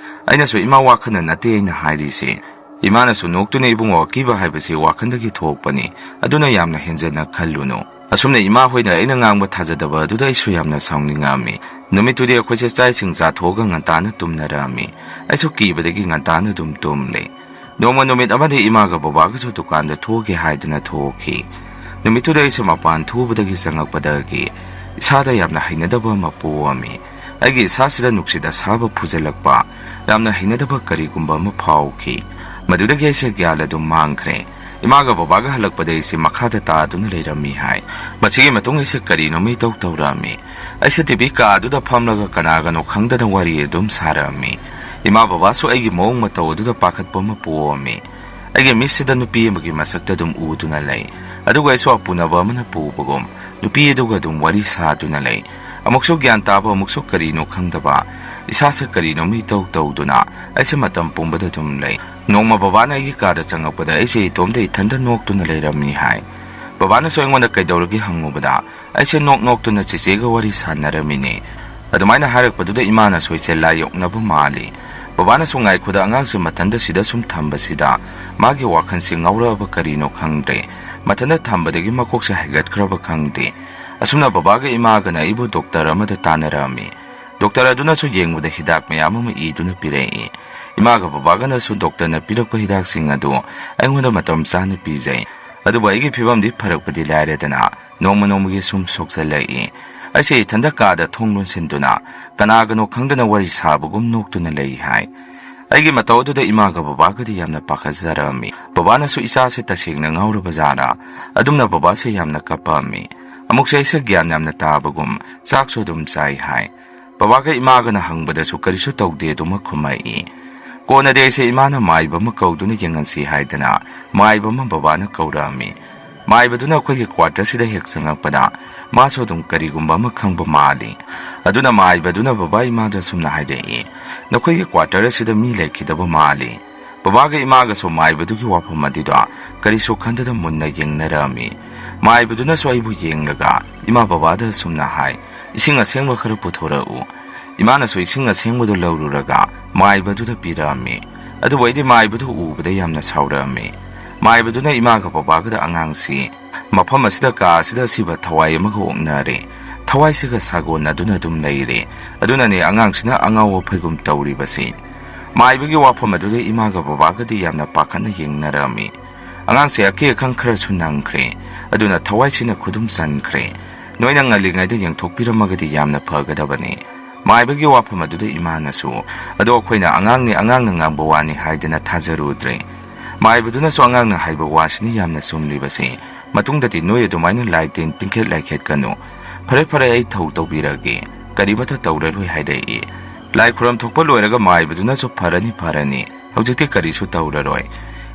ꯑꯩꯅꯁꯨ, "ꯏꯃꯥ, ꯋꯥꯈꯜꯅ ꯅꯠꯇꯦ ꯑꯩꯅ ꯍꯥꯏꯔꯤꯁꯦ"꯫ ꯏꯃꯥꯅꯁꯨ ꯅꯣꯛꯇꯨꯅ, "ꯏꯕꯨꯡꯉꯣ, ꯑꯀꯤꯕ ꯍꯥꯏꯕꯁꯤ ꯋꯥꯈꯜꯗꯒꯤ ꯊꯣꯛꯄꯅꯤ, ꯑꯗꯨꯅ ꯌꯥꯝꯅ ꯍꯦꯟꯖꯟꯅ ꯈꯜꯂꯨꯅꯨ"꯫ ꯑꯁꯨꯝꯅ ꯏꯃꯥ ꯍꯣꯏꯅ ꯑꯩꯅ ꯉꯥꯡꯕ ꯊꯥꯖꯗꯕ ꯑꯗꯨꯗ ꯑꯩꯁꯨ ꯌꯥꯝꯅ ꯁꯥꯎꯅꯤꯡꯉꯛꯑꯝꯃꯤ꯫ ꯅꯨꯃꯤꯠꯇꯨꯗꯤ ꯑꯩꯈꯣꯏꯁꯦ ꯆꯥꯛ ꯏꯁꯤꯡ ꯆꯥꯊꯣꯛꯑꯒ ꯉꯟꯇꯥꯅ ꯇꯨꯝꯅꯔꯛꯑꯝꯃꯤ꯫ ꯑꯩꯁꯨ ꯀꯤꯕꯗꯒꯤ ꯉꯟꯇꯥꯅ ꯑꯗꯨꯝ ꯇꯨꯝꯂꯦ꯫ ꯅꯣꯡꯃ ꯅꯨꯃꯤꯠ ꯑꯃꯗꯤ ꯏꯃꯥꯒ ꯕꯕꯥꯒꯁꯨ ꯗꯨꯀꯥꯟꯗ ꯊꯣꯛꯎꯒꯦ ꯍꯥꯏꯗꯨꯅ ꯊꯣꯛꯈꯤ꯫ ꯅꯨꯃꯤꯠꯇꯨꯗ ꯑꯩꯁꯦ ꯃꯄꯥꯟ ꯊꯣꯛꯎꯕꯗꯒꯤ ꯆꯪꯉꯛꯄꯗꯒꯤ ꯏꯁꯥꯗ ꯌꯥꯝꯅ ꯍꯩꯅꯗꯕ ꯑꯃ ꯄꯣꯛꯑꯝꯃꯤ꯫ ꯑꯩꯒꯤ ꯏꯁꯥꯁꯤꯗ ꯅꯨꯡꯁꯤꯠ ꯑꯁꯥꯕ ꯐꯨꯖꯜꯂꯛꯄ, ꯌꯥꯝꯅ ꯍꯩꯅꯗꯕ ꯀꯔꯤꯒꯨꯝꯕ ꯑꯃ ꯐꯥꯎꯈꯤ꯫ ꯃꯗꯨꯗꯒꯤ ꯑꯩꯁꯦ ꯒ꯭ꯌꯥꯟ ꯑꯗꯨꯝ ꯃꯥꯡꯈ꯭ꯔꯦ꯫ ꯏꯃꯥꯒ ꯕꯕꯥꯒ ꯍꯜꯂꯛꯄꯗ ꯑꯩꯁꯦ ꯃꯈꯥꯗ ꯇꯥꯗꯨꯅ ꯂꯩꯔꯝꯃꯤ ꯍꯥꯏ꯫ ꯃꯁꯤꯒꯤ ꯃꯇꯨꯡ ꯑꯩꯁꯦ ꯀꯔꯤꯅꯣꯃ ꯏꯇꯧ ꯇꯧꯔꯛꯑꯝꯃꯤ꯫ ꯑꯩꯁꯦ ꯇꯤ ꯚꯤ ꯀꯥꯗꯨꯗ ꯐꯝꯂꯒ ꯀꯅꯥꯒꯅꯣ ꯈꯪꯗꯅ ꯋꯥꯔꯤ ꯑꯗꯨꯝ ꯁꯥꯔꯛꯑꯝꯃꯤ꯫ ꯏꯃꯥ ꯕꯕꯥꯁꯨ ꯑꯩꯒꯤ ꯃꯑꯣꯡ ꯃꯇꯧ ꯑꯗꯨꯗ ꯄꯥꯈꯠꯄ ꯑꯃ ꯄꯣꯛꯑꯝꯃꯤ꯫ ꯑꯩꯒꯤ ꯃꯤꯠꯁꯤꯗ ꯅꯨꯄꯤ ꯑꯃꯒꯤ ꯃꯁꯛꯇ ꯑꯗꯨꯝ ꯎꯗꯨꯅ ꯂꯩ꯫ ꯑꯗꯨꯒ ꯑꯩꯁꯨ ꯑꯄꯨꯅꯕ ꯑꯃꯅ ꯄꯨꯕꯒꯨꯝ ꯅꯨꯄꯤ ꯑꯗꯨꯒ ꯑꯗꯨꯝ ꯋꯥꯔꯤ ꯁꯥꯗꯨꯅ ꯂꯩ꯫ ꯑꯃꯨꯛꯁꯨ ꯒ꯭ꯌꯥꯟ ꯇꯥꯕ, ꯑꯃꯨꯛꯁꯨ ꯀꯔꯤꯅꯣ ꯈꯪꯗꯕ, ꯏꯁꯥꯁꯦ ꯀꯔꯤꯅꯣꯃ ꯏꯇꯧ ꯇꯧꯗꯨꯅ ꯑꯩꯁꯦ ꯃꯇꯝ ꯄꯨꯝꯕꯗ ꯑꯗꯨꯝ ꯂꯩ꯫ ꯅꯣꯡꯃ ꯕꯕꯥꯅ ꯑꯩꯒꯤ ꯀꯥꯗ ꯆꯪꯉꯛꯄꯗ ꯑꯩꯁꯦ ꯏꯇꯣꯝꯗ ꯏꯊꯟꯗ ꯅꯣꯛꯇꯨꯅ ꯂꯩꯔꯝꯃꯤ ꯍꯥꯏ꯫ ꯕꯕꯥꯅꯁꯨ ꯑꯩꯉꯣꯟꯗ ꯀꯩꯗꯧꯔꯒꯦ ꯍꯪꯉꯨꯕꯗ ꯑꯩꯁꯦ ꯅꯣꯛ ꯅꯣꯛꯇꯨꯅ ꯆꯦꯆꯦꯒ ꯋꯥꯔꯤ ꯁꯥꯟꯅꯔꯝꯃꯤꯅꯦ꯫ ꯑꯗꯨꯃꯥꯏꯅ ꯍꯥꯏꯔꯛꯄꯗꯨꯗ ꯏꯃꯥꯅꯁꯨ ꯑꯩꯁꯦ ꯂꯥꯏ ꯑꯣꯛꯅꯕ ꯃꯥꯜꯂꯤ꯫ ꯕꯕꯥꯅꯁꯨ ꯉꯥꯏꯈꯣꯗ, ꯑꯉꯥꯡꯁꯦ ꯃꯊꯟꯗ ꯁꯤꯗ ꯁꯨꯝ ꯊꯝꯕꯁꯤꯗ ꯃꯥꯒꯤ ꯋꯥꯈꯜꯁꯤ ꯉꯥꯎꯔꯛꯑꯕ ꯀꯔꯤꯅꯣ ꯈꯪꯗ꯭ꯔꯦ꯫ ꯃꯊꯟꯇ ꯊꯝꯕꯗꯒꯤ ꯃꯀꯣꯛꯁꯦ ꯍꯥꯏꯒꯠꯈ꯭ꯔꯕ ꯈꯪꯗꯦ꯫ ꯑꯁꯨꯝꯅ ꯕꯕꯥꯒ ꯏꯃꯥꯒꯅ ꯑꯩꯕꯨ ꯗꯣꯛꯇꯔ ꯑꯃꯗ ꯇꯥꯟꯅꯔꯛꯑꯝꯃꯤ꯫ ꯗꯣꯛꯇꯔ ꯑꯗꯨꯅꯁꯨ ꯌꯦꯡꯕꯗ ꯍꯤꯗꯥꯛ ꯃꯌꯥꯝ ꯑꯃ ꯏꯗꯨꯅ ꯄꯤꯔꯛꯏ꯫ ꯏꯃꯥꯒ ꯕꯕꯥꯒꯅꯁꯨ ꯗꯣꯛꯇꯔꯅ ꯄꯤꯔꯛꯄ ꯍꯤꯗꯥꯛꯁꯤꯡ ꯑꯗꯨ ꯑꯩꯉꯣꯟꯗ ꯃꯇꯝ ꯆꯥꯅ ꯄꯤꯖꯩ꯫ ꯑꯗꯨꯕꯨ ꯑꯩꯒꯤ ꯐꯤꯕꯝꯗꯤ ꯐꯔꯛꯄꯗꯤ ꯂꯥꯏꯔꯗꯅ, ꯅꯣꯡꯃ ꯅꯣꯡꯃꯒꯤ ꯁꯨꯝ ꯁꯣꯛꯆꯜꯂꯛꯏ꯫ ꯑꯩꯁꯦ ꯏꯊꯟꯗ ꯀꯥꯗ ꯊꯣꯡ ꯂꯣꯟꯁꯤꯟꯗꯨꯅ ꯀꯅꯥꯒꯅꯣ ꯈꯪꯗꯅ ꯋꯥꯔꯤ ꯁꯥꯕꯒꯨꯝ ꯅꯣꯛꯇꯨꯅ ꯂꯩ ꯍꯥꯏ꯫ ꯑꯩꯒꯤ ꯃꯇꯧ ꯑꯗꯨꯗ ꯏꯃꯥꯒ ꯕꯕꯥꯒꯗꯤ ꯌꯥꯝꯅ ꯄꯥꯈꯠꯆꯔꯛꯑꯝꯃꯤ꯫ ꯕꯕꯥꯅꯁꯨ ꯏꯆꯥꯁꯦ ꯇꯁꯦꯡꯅ ꯉꯥꯎꯔꯕ ꯖꯥꯠꯔꯥ? ꯑꯗꯨꯝꯅ ꯕꯕꯥꯁꯦ ꯌꯥꯝꯅ ꯀꯞꯄꯛꯑꯝꯃꯤ꯫ ꯑꯃꯨꯛꯁꯨ ꯑꯩꯁꯦ ꯒ꯭ꯌꯥꯟ ꯌꯥꯝꯅ ꯇꯥꯕꯒꯨꯝ ꯆꯥꯛꯁꯨ ꯑꯗꯨꯝ ꯆꯥꯏ ꯍꯥꯏ꯫ ꯕꯕꯥꯒ ꯏꯃꯥꯒꯅ ꯍꯪꯕꯗꯁꯨ ꯀꯔꯤꯁꯨ ꯇꯧꯗꯦ ꯑꯗꯨꯃꯛ ꯈꯨꯝꯃꯛꯏ꯫ ꯀꯣꯟꯅꯗꯤ ꯑꯩꯁꯦ ꯏꯃꯥꯅ ꯃꯥꯏꯕ ꯑꯃ ꯀꯧꯗꯨꯅ ꯌꯦꯡꯍꯟꯁꯤ ꯍꯥꯏꯗꯅ ꯃꯥꯏꯕ ꯑꯃ ꯕꯕꯥꯅ ꯀꯧꯔꯛꯑꯝꯃꯤ꯫ ꯃꯥꯏꯕꯗꯨꯅ ꯑꯩꯈꯣꯏꯒꯤ ꯀ꯭ꯋꯥꯇꯔꯁꯤꯗ ꯍꯦꯛ ꯆꯪꯉꯛꯄꯗ ꯃꯥꯁꯨ ꯑꯗꯨꯝ ꯀꯔꯤꯒꯨꯝꯕ ꯑꯃ ꯈꯪꯕ ꯃꯥꯜꯂꯤ꯫ ꯑꯗꯨꯅ ꯃꯥꯏꯕꯗꯨꯅ ꯕꯕꯥ ꯏꯃꯥꯗ ꯑꯁꯨꯝꯅ ꯍꯥꯏꯔꯛꯏ, "ꯅꯈꯣꯏꯒꯤ ꯀ꯭ꯋꯥꯇꯔ ꯑꯁꯤꯗ ꯃꯤ ꯂꯩꯈꯤꯗꯕ ꯃꯥꯜꯂꯤ"꯫ ꯕꯕꯥꯒ ꯏꯃꯥꯒꯁꯨ ꯃꯥꯏꯕꯗꯨꯒꯤ ꯋꯥꯐꯝ ꯑꯗꯨꯗ ꯀꯔꯤꯁꯨ ꯈꯟꯗꯅ ꯃꯨꯟꯅ ꯌꯦꯡꯅꯔꯛꯑꯝꯃꯤ꯫ ꯃꯥꯏꯕꯗꯨꯅꯁꯨ ꯑꯩꯕꯨ ꯌꯦꯡꯂꯒ ꯏꯃꯥ ꯕꯕꯥꯗ ꯑꯁꯨꯝꯅ ꯍꯥꯏ, "ꯏꯁꯤꯡ ꯑꯁꯦꯡꯕ ꯈꯔ ꯄꯨꯊꯣꯔꯛꯎ"꯫ ꯏꯃꯥꯅꯁꯨ ꯏꯁꯤꯡ ꯑꯁꯦꯡꯕꯗꯨ ꯂꯧꯔꯨꯔꯒ ꯃꯥꯏꯕꯗꯨꯗ ꯄꯤꯔꯛꯑꯝꯃꯤ꯫ ꯑꯗꯨꯕꯨ ꯑꯩꯗꯤ ꯃꯥꯏꯕꯗꯨ ꯎꯕꯗ ꯌꯥꯝꯅ ꯁꯥꯎꯔꯛꯑꯝꯃꯤ꯫ ꯃꯥꯏꯕꯗꯨꯅ ꯏꯃꯥꯒ ꯕꯕꯥꯒꯗ ꯑꯉꯥꯡꯁꯤ ꯃꯐꯝ ꯑꯁꯤꯗ, ꯀꯥ ꯑꯁꯤꯗ ꯑꯁꯤꯕ ꯊꯋꯥꯏ ꯑꯃꯒ ꯑꯣꯛꯅꯔꯦ꯫ ꯊꯋꯥꯏꯁꯤꯒ ꯁꯥꯒꯣꯟꯅꯗꯨꯅ ꯑꯗꯨꯝ ꯂꯩꯔꯦ꯫ ꯑꯗꯨꯅꯅꯦ ꯑꯉꯥꯡꯁꯤꯅ ꯑꯉꯥꯎꯕ ꯐꯩꯒꯨꯝ ꯇꯧꯔꯤꯕꯁꯤ꯫ ꯃꯥꯏꯕꯒꯤ ꯋꯥꯐꯝ ꯑꯗꯨꯗ ꯏꯃꯥꯒ ꯕꯕꯥꯒꯗꯤ ꯌꯥꯝꯅ ꯄꯥꯈꯠꯅ ꯌꯦꯡꯅꯔꯝꯃꯤ꯫ ꯑꯉꯥꯡꯁꯦ ꯑꯀꯤ ꯑꯈꯪ ꯈꯔꯁꯨ ꯅꯪꯈ꯭ꯔꯦ꯫ ꯑꯗꯨꯅ ꯊꯋꯥꯏꯁꯤꯅ ꯈꯨꯗꯨꯝ ꯆꯟꯈ꯭ꯔꯦ꯫ ꯅꯣꯏꯅ ꯉꯜꯂꯤꯉꯩꯗ ꯌꯦꯡꯊꯣꯛꯄꯤꯔꯝꯃꯒꯗꯤ ꯌꯥꯝꯅ ꯐꯒꯗꯕꯅꯤ꯫ ꯃꯥꯏꯕꯒꯤ ꯋꯥꯐꯝ ꯑꯗꯨꯗ ꯏꯃꯥꯅꯁꯨ, "ꯑꯗꯣ ꯑꯩꯈꯣꯏꯅ ꯑꯉꯥꯡꯅꯤ, ꯑꯉꯥꯡꯅ ꯉꯥꯡꯕ ꯋꯥꯅꯤ" ꯍꯥꯏꯗꯅ ꯊꯥꯖꯔꯨꯗ꯭ꯔꯦ꯫ ꯃꯥꯏꯕꯗꯨꯅꯁꯨ ꯑꯉꯥꯡꯅ ꯍꯥꯏꯕ ꯋꯥꯁꯤꯅꯤ ꯌꯥꯝꯅ ꯆꯨꯝꯂꯤꯕꯁꯤ꯫ ꯃꯇꯨꯡꯗꯗꯤ ꯅꯣꯏ ꯑꯗꯨꯃꯥꯏꯅ ꯂꯥꯏ ꯇꯤꯟ ꯇꯤꯡꯈꯦꯠ ꯂꯥꯏꯈꯦꯠꯀꯅꯨ꯫ "ꯐꯔꯦ, ꯐꯔꯦ, ꯑꯩ ꯊꯧ ꯇꯧꯕꯤꯔꯒꯦ꯫ ꯀꯔꯤꯃꯠꯇ ꯇꯧꯔꯔꯣꯏ" ꯍꯥꯏꯔꯛꯏ꯫ ꯂꯥꯏ ꯈꯨꯔꯝ ꯊꯣꯛꯄ ꯂꯣꯏꯔꯒ ꯃꯥꯏꯕꯗꯨꯅꯁꯨ, "ꯐꯔꯅꯤ, ꯐꯔꯅꯤ꯫ ꯍꯧꯖꯤꯛꯇꯤ ꯀꯔꯤꯁꯨ ꯇꯧꯔꯔꯣꯏ"꯫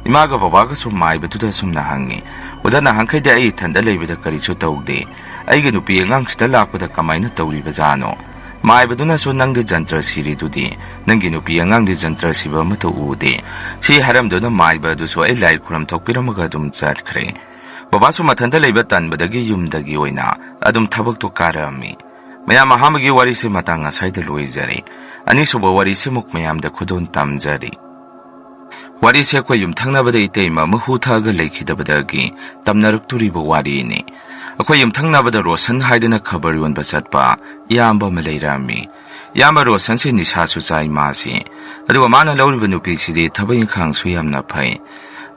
ꯏꯃꯥꯒ ꯕꯕꯥꯒꯁꯨ ꯃꯥꯏꯕꯗꯨꯗ ꯑꯁꯨꯝꯅ ꯍꯪꯉꯤ, "ꯑꯣꯖꯥ, ꯅꯍꯥꯟꯈꯩꯗꯤ ꯑꯩ ꯏꯊꯟꯗ ꯂꯩꯕꯗ ꯀꯔꯤꯁꯨ ꯇꯧꯗꯦ꯫ ꯑꯩꯒꯤ ꯅꯨꯄꯤ ꯑꯉꯥꯡꯁꯤꯗ ꯂꯥꯛꯄꯗ ꯀꯃꯥꯏꯅ ꯇꯧꯔꯤꯕꯖꯥꯠꯅꯣ?" ꯃꯥꯏꯕꯗꯨꯅꯁꯨ, "ꯅꯪꯗꯤ ꯖꯟꯇ꯭ꯔ ꯁꯤꯔꯤꯗꯨꯗꯤ, ꯅꯪꯒꯤ ꯅꯨꯄꯤ ꯑꯉꯥꯡꯗꯤ ꯖꯟꯇ꯭ꯔ ꯁꯤꯕ ꯑꯃꯠꯇ ꯎꯗꯦ"꯫ ꯁꯤ ꯍꯥꯏꯔꯝꯗꯨꯅ ꯃꯥꯏꯕ ꯑꯗꯨꯁꯨ ꯑꯩ ꯂꯥꯏ ꯈꯨꯔꯝ ꯊꯣꯛꯄꯤꯔꯝꯃꯒ ꯑꯗꯨꯝ ꯆꯠꯈ꯭ꯔꯦ꯫ ꯕꯕꯥꯁꯨ ꯃꯊꯟꯇ ꯂꯩꯕ ꯇꯟꯕꯗꯒꯤ ꯌꯨꯝꯗꯒꯤ ꯑꯣꯏꯅ ꯑꯗꯨꯝ ꯊꯕꯛꯇꯣ ꯀꯥꯔꯛꯑꯝꯃꯤ꯫ ꯃꯌꯥꯝ, ꯑꯍꯥꯟꯕꯒꯤ ꯋꯥꯔꯤꯁꯦ ꯃꯇꯥꯡ ꯑꯁ꯭ꯋꯥꯏꯗ ꯂꯣꯏꯖꯔꯦ꯫ ꯑꯅꯤꯁꯨꯕ ꯋꯥꯔꯤꯁꯤꯃꯨꯛ ꯃꯌꯥꯝꯗ ꯈꯨꯗꯣꯜ ꯇꯝꯖꯔꯤ꯫ ꯋꯥꯔꯤꯁꯦ ꯑꯩꯈꯣꯏ ꯌꯨꯝꯊꯪꯅꯕꯗ ꯏꯇꯩꯃ ꯑꯃ ꯍꯨ ꯊꯛꯑꯒ ꯂꯩꯈꯤꯗꯕꯗꯒꯤ ꯇꯝꯅꯔꯛꯇꯣꯔꯤꯕ ꯋꯥꯔꯤꯅꯤ꯫ ꯑꯩꯈꯣꯏ ꯌꯨꯝꯊꯪꯅꯕꯗ ꯔꯣꯁꯟ ꯍꯥꯏꯗꯅ ꯈꯕꯔ ꯌꯣꯟꯕ ꯆꯠꯄ ꯏꯌꯥꯝꯕ ꯑꯃ ꯂꯩꯔꯝꯃꯤ꯫ ꯏꯌꯥꯝꯕ ꯔꯣꯁꯟꯁꯦ ꯅꯤꯁꯥꯁꯨ ꯆꯥꯏ ꯃꯥꯁꯤ꯫ ꯑꯗꯨꯒ ꯃꯥꯅ ꯂꯧꯔꯤꯕ ꯅꯨꯄꯤꯁꯤꯗꯤ ꯊꯕꯛ ꯏꯪꯈꯥꯡꯁꯨ ꯌꯥꯝꯅ ꯐꯩ꯫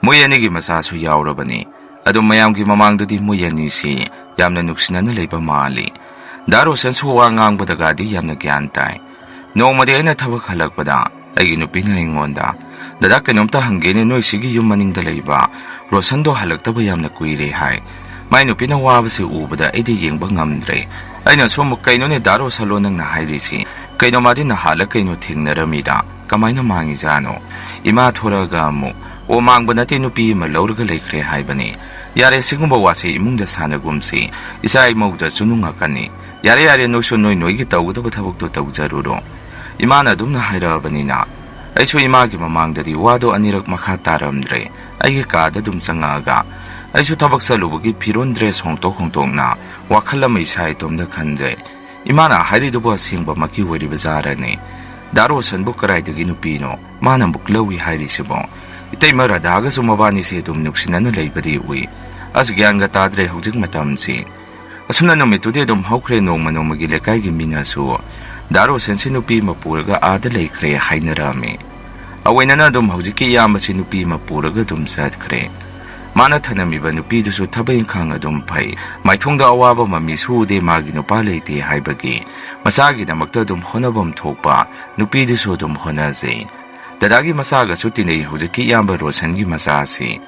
ꯃꯣꯏ ꯑꯅꯤꯒꯤ ꯃꯆꯥꯁꯨ ꯌꯥꯎꯔꯕꯅꯤ꯫ ꯑꯗꯨꯝ ꯃꯌꯥꯝꯒꯤ ꯃꯃꯥꯡꯗꯗꯤ ꯃꯣꯏ ꯑꯅꯤꯁꯤ ꯌꯥꯝꯅ ꯅꯨꯡꯁꯤꯅꯅ ꯂꯩꯕ ꯃꯥꯜꯂꯤ꯫ ꯗꯥ ꯔꯣꯁꯟꯁꯨ ꯋꯥ ꯉꯥꯡꯕꯗꯒꯗꯤ ꯌꯥꯝꯅ ꯒ꯭ꯌꯥꯟ ꯇꯥꯏ꯫ ꯅꯣꯡꯃꯗꯤ ꯑꯩꯅ ꯊꯕꯛ ꯍꯜꯂꯛꯄꯗ ꯑꯩꯒꯤ ꯅꯨꯄꯤꯅ ꯑꯩꯉꯣꯟꯗ, "ꯗꯗꯥ, ꯀꯩꯅꯣꯝꯇ ꯍꯪꯒꯦꯅꯦ, ꯅꯣꯏ ꯁꯤꯒꯤ ꯌꯨꯝ ꯃꯅꯤꯡꯗ ꯂꯩꯕ ꯔꯣꯁꯟꯗꯣ ꯍꯜꯂꯛꯇꯕ ꯌꯥꯝꯅ ꯀꯨꯏꯔꯦ" ꯍꯥꯏ꯫ ꯃꯥꯏ ꯅꯨꯄꯤꯅ ꯋꯥꯕꯁꯤ ꯎꯕꯗ ꯑꯩꯗꯤ ꯌꯦꯡꯕ ꯉꯝꯗ꯭ꯔꯦ꯫ ꯑꯩꯅꯁꯨ ꯑꯃꯨꯛ, "ꯀꯩꯅꯣꯅꯦ ꯗꯥ ꯔꯣꯁꯟꯂꯣ ꯅꯪꯅ ꯍꯥꯏꯔꯤꯁꯤ? ꯀꯩꯅꯣ ꯃꯥꯗꯤ ꯅꯍꯥꯟꯂ ꯀꯩꯅꯣ ꯊꯦꯡꯅꯔꯝꯃꯤꯗ, ꯀꯃꯥꯏꯅ ꯃꯥꯡꯉꯤꯖꯥꯠꯅꯣ?" ꯏꯃꯥ ꯊꯣꯔꯛꯑꯒ ꯑꯃꯨꯛ, "ꯑꯣ, ꯃꯥꯡꯕ ꯅꯠꯇꯦ, ꯅꯨꯄꯤ ꯑꯃ ꯂꯧꯔꯒ ꯂꯩꯈ꯭ꯔꯦ ꯍꯥꯏꯕꯅꯤ꯫ ꯌꯥꯔꯦ, ꯁꯤꯒꯨꯝꯕ ꯋꯥꯁꯦ ꯏꯃꯨꯡꯗ ꯁꯥꯟꯅꯒꯨꯝꯁꯤ꯫ ꯏꯆꯥ ꯏꯃꯧꯗꯁꯨ ꯅꯨꯡꯉꯛꯀꯅꯤ꯫ ꯌꯥꯔꯦ, ꯌꯥꯔꯦ, ꯅꯣꯏꯁꯨ ꯅꯣꯏ ꯅꯣꯏꯒꯤ ꯇꯧꯒꯗꯕ ꯊꯕꯛꯇꯣ ꯇꯧꯖꯔꯨꯔꯣ"꯫ ꯏꯃꯥꯅ ꯑꯗꯨꯝꯅ ꯍꯥꯏꯔꯛꯑꯕꯅꯤꯅ ꯑꯩꯁꯨ ꯏꯃꯥꯒꯤ ꯃꯃꯥꯡꯗꯗꯤ ꯋꯥꯗꯣ ꯑꯅꯤꯔꯛ ꯃꯈꯥ ꯇꯥꯔꯝꯗ꯭ꯔꯦ꯫ ꯑꯩꯒꯤ ꯀꯥꯗ ꯑꯗꯨꯝ ꯆꯪꯉꯛꯑꯒ ꯑꯩꯁꯨ ꯊꯕꯛ ꯆꯠꯂꯨꯕꯒꯤ ꯐꯤꯔꯣꯟ ꯗ꯭ꯔꯦꯁ ꯍꯣꯡꯇꯣꯛ ꯍꯣꯡꯇꯣꯛꯅ ꯋꯥꯈꯜ ꯑꯃ ꯏꯁꯥ ꯏꯇꯣꯝꯗ ꯈꯟꯖꯩ꯫ ꯏꯃꯥꯅ ꯍꯥꯏꯔꯤꯗꯨꯕꯨ ꯑꯁꯦꯡꯕꯃꯛꯀꯤ ꯑꯣꯏꯔꯤꯕ ꯖꯥꯔꯅꯤ꯫ ꯗꯥ ꯔꯣꯁꯟꯕꯨ ꯀꯗꯥꯏꯗꯒꯤ ꯅꯨꯄꯤꯅꯣ ꯃꯥꯅ ꯑꯃꯨꯛ ꯂꯧꯏ ꯍꯥꯏꯔꯤꯁꯤꯕꯣ? ꯏꯇꯩꯃ ꯔꯥꯙꯥꯒꯁꯨ ꯃꯕꯥꯅꯤꯁꯦ ꯑꯗꯨꯝ ꯅꯨꯡꯁꯤꯅꯅ ꯂꯩꯕꯗꯤ ꯎꯏ꯫ ꯑꯁ, ꯒ꯭ꯌꯥꯟꯒ ꯇꯥꯗ꯭ꯔꯦ ꯍꯧꯖꯤꯛ ꯃꯇꯝꯁꯤ꯫ ꯑꯁꯨꯝꯅ ꯅꯨꯃꯤꯠꯇꯨꯗꯤ ꯑꯗꯨꯝ ꯍꯧꯈ꯭ꯔꯦ꯫ ꯅꯣꯡꯃ ꯅꯣꯡꯃꯒꯤ ꯂꯩꯀꯥꯏꯒꯤ ꯃꯤꯅꯁꯨ ꯗꯥ ꯔꯣꯁꯟꯁꯤ ꯅꯨꯄꯤ ꯑꯃ ꯄꯨꯔꯒ ꯑꯥꯗ ꯂꯩꯈ꯭ꯔꯦ ꯍꯥꯏꯅꯔꯝꯃꯤ꯫ ꯑꯑꯣꯏꯅꯅ ꯑꯗꯨꯝ ꯍꯧꯖꯤꯛꯀꯤ ꯏꯌꯥꯝꯕꯁꯤ ꯅꯨꯄꯤ ꯑꯃ ꯄꯨꯔꯒ ꯑꯗꯨꯝ ꯆꯠꯈ꯭ꯔꯦ꯫ ꯃꯥꯅ ꯊꯅꯝꯃꯤꯕ ꯅꯨꯄꯤꯗꯨꯁꯨ ꯊꯕꯛ ꯏꯪꯈꯥꯡ ꯑꯗꯨꯝ ꯐꯩ꯫ ꯃꯥꯏꯊꯣꯡꯗ ꯑꯋꯥꯕ ꯃꯃꯤꯁꯨ ꯎꯗꯦ꯫ ꯃꯥꯒꯤ ꯅꯨꯄꯥ ꯂꯩꯇꯦ ꯍꯥꯏꯕꯒꯤ ꯃꯆꯥꯒꯤꯗꯃꯛꯇ ꯑꯗꯨꯝ ꯍꯣꯠꯅꯐꯝ ꯊꯣꯛꯄ ꯅꯨꯄꯤꯗꯨꯁꯨ ꯑꯗꯨꯝ ꯍꯣꯠꯅꯖꯩ꯫ ꯗꯗꯥꯒꯤ ꯃꯆꯥꯒꯁꯨ ꯇꯤꯟꯅꯩ ꯍꯧꯖꯤꯛꯀꯤ ꯏꯌꯥꯝꯕ ꯔꯣꯁꯟꯒꯤ ꯃꯆꯥꯁꯤ꯫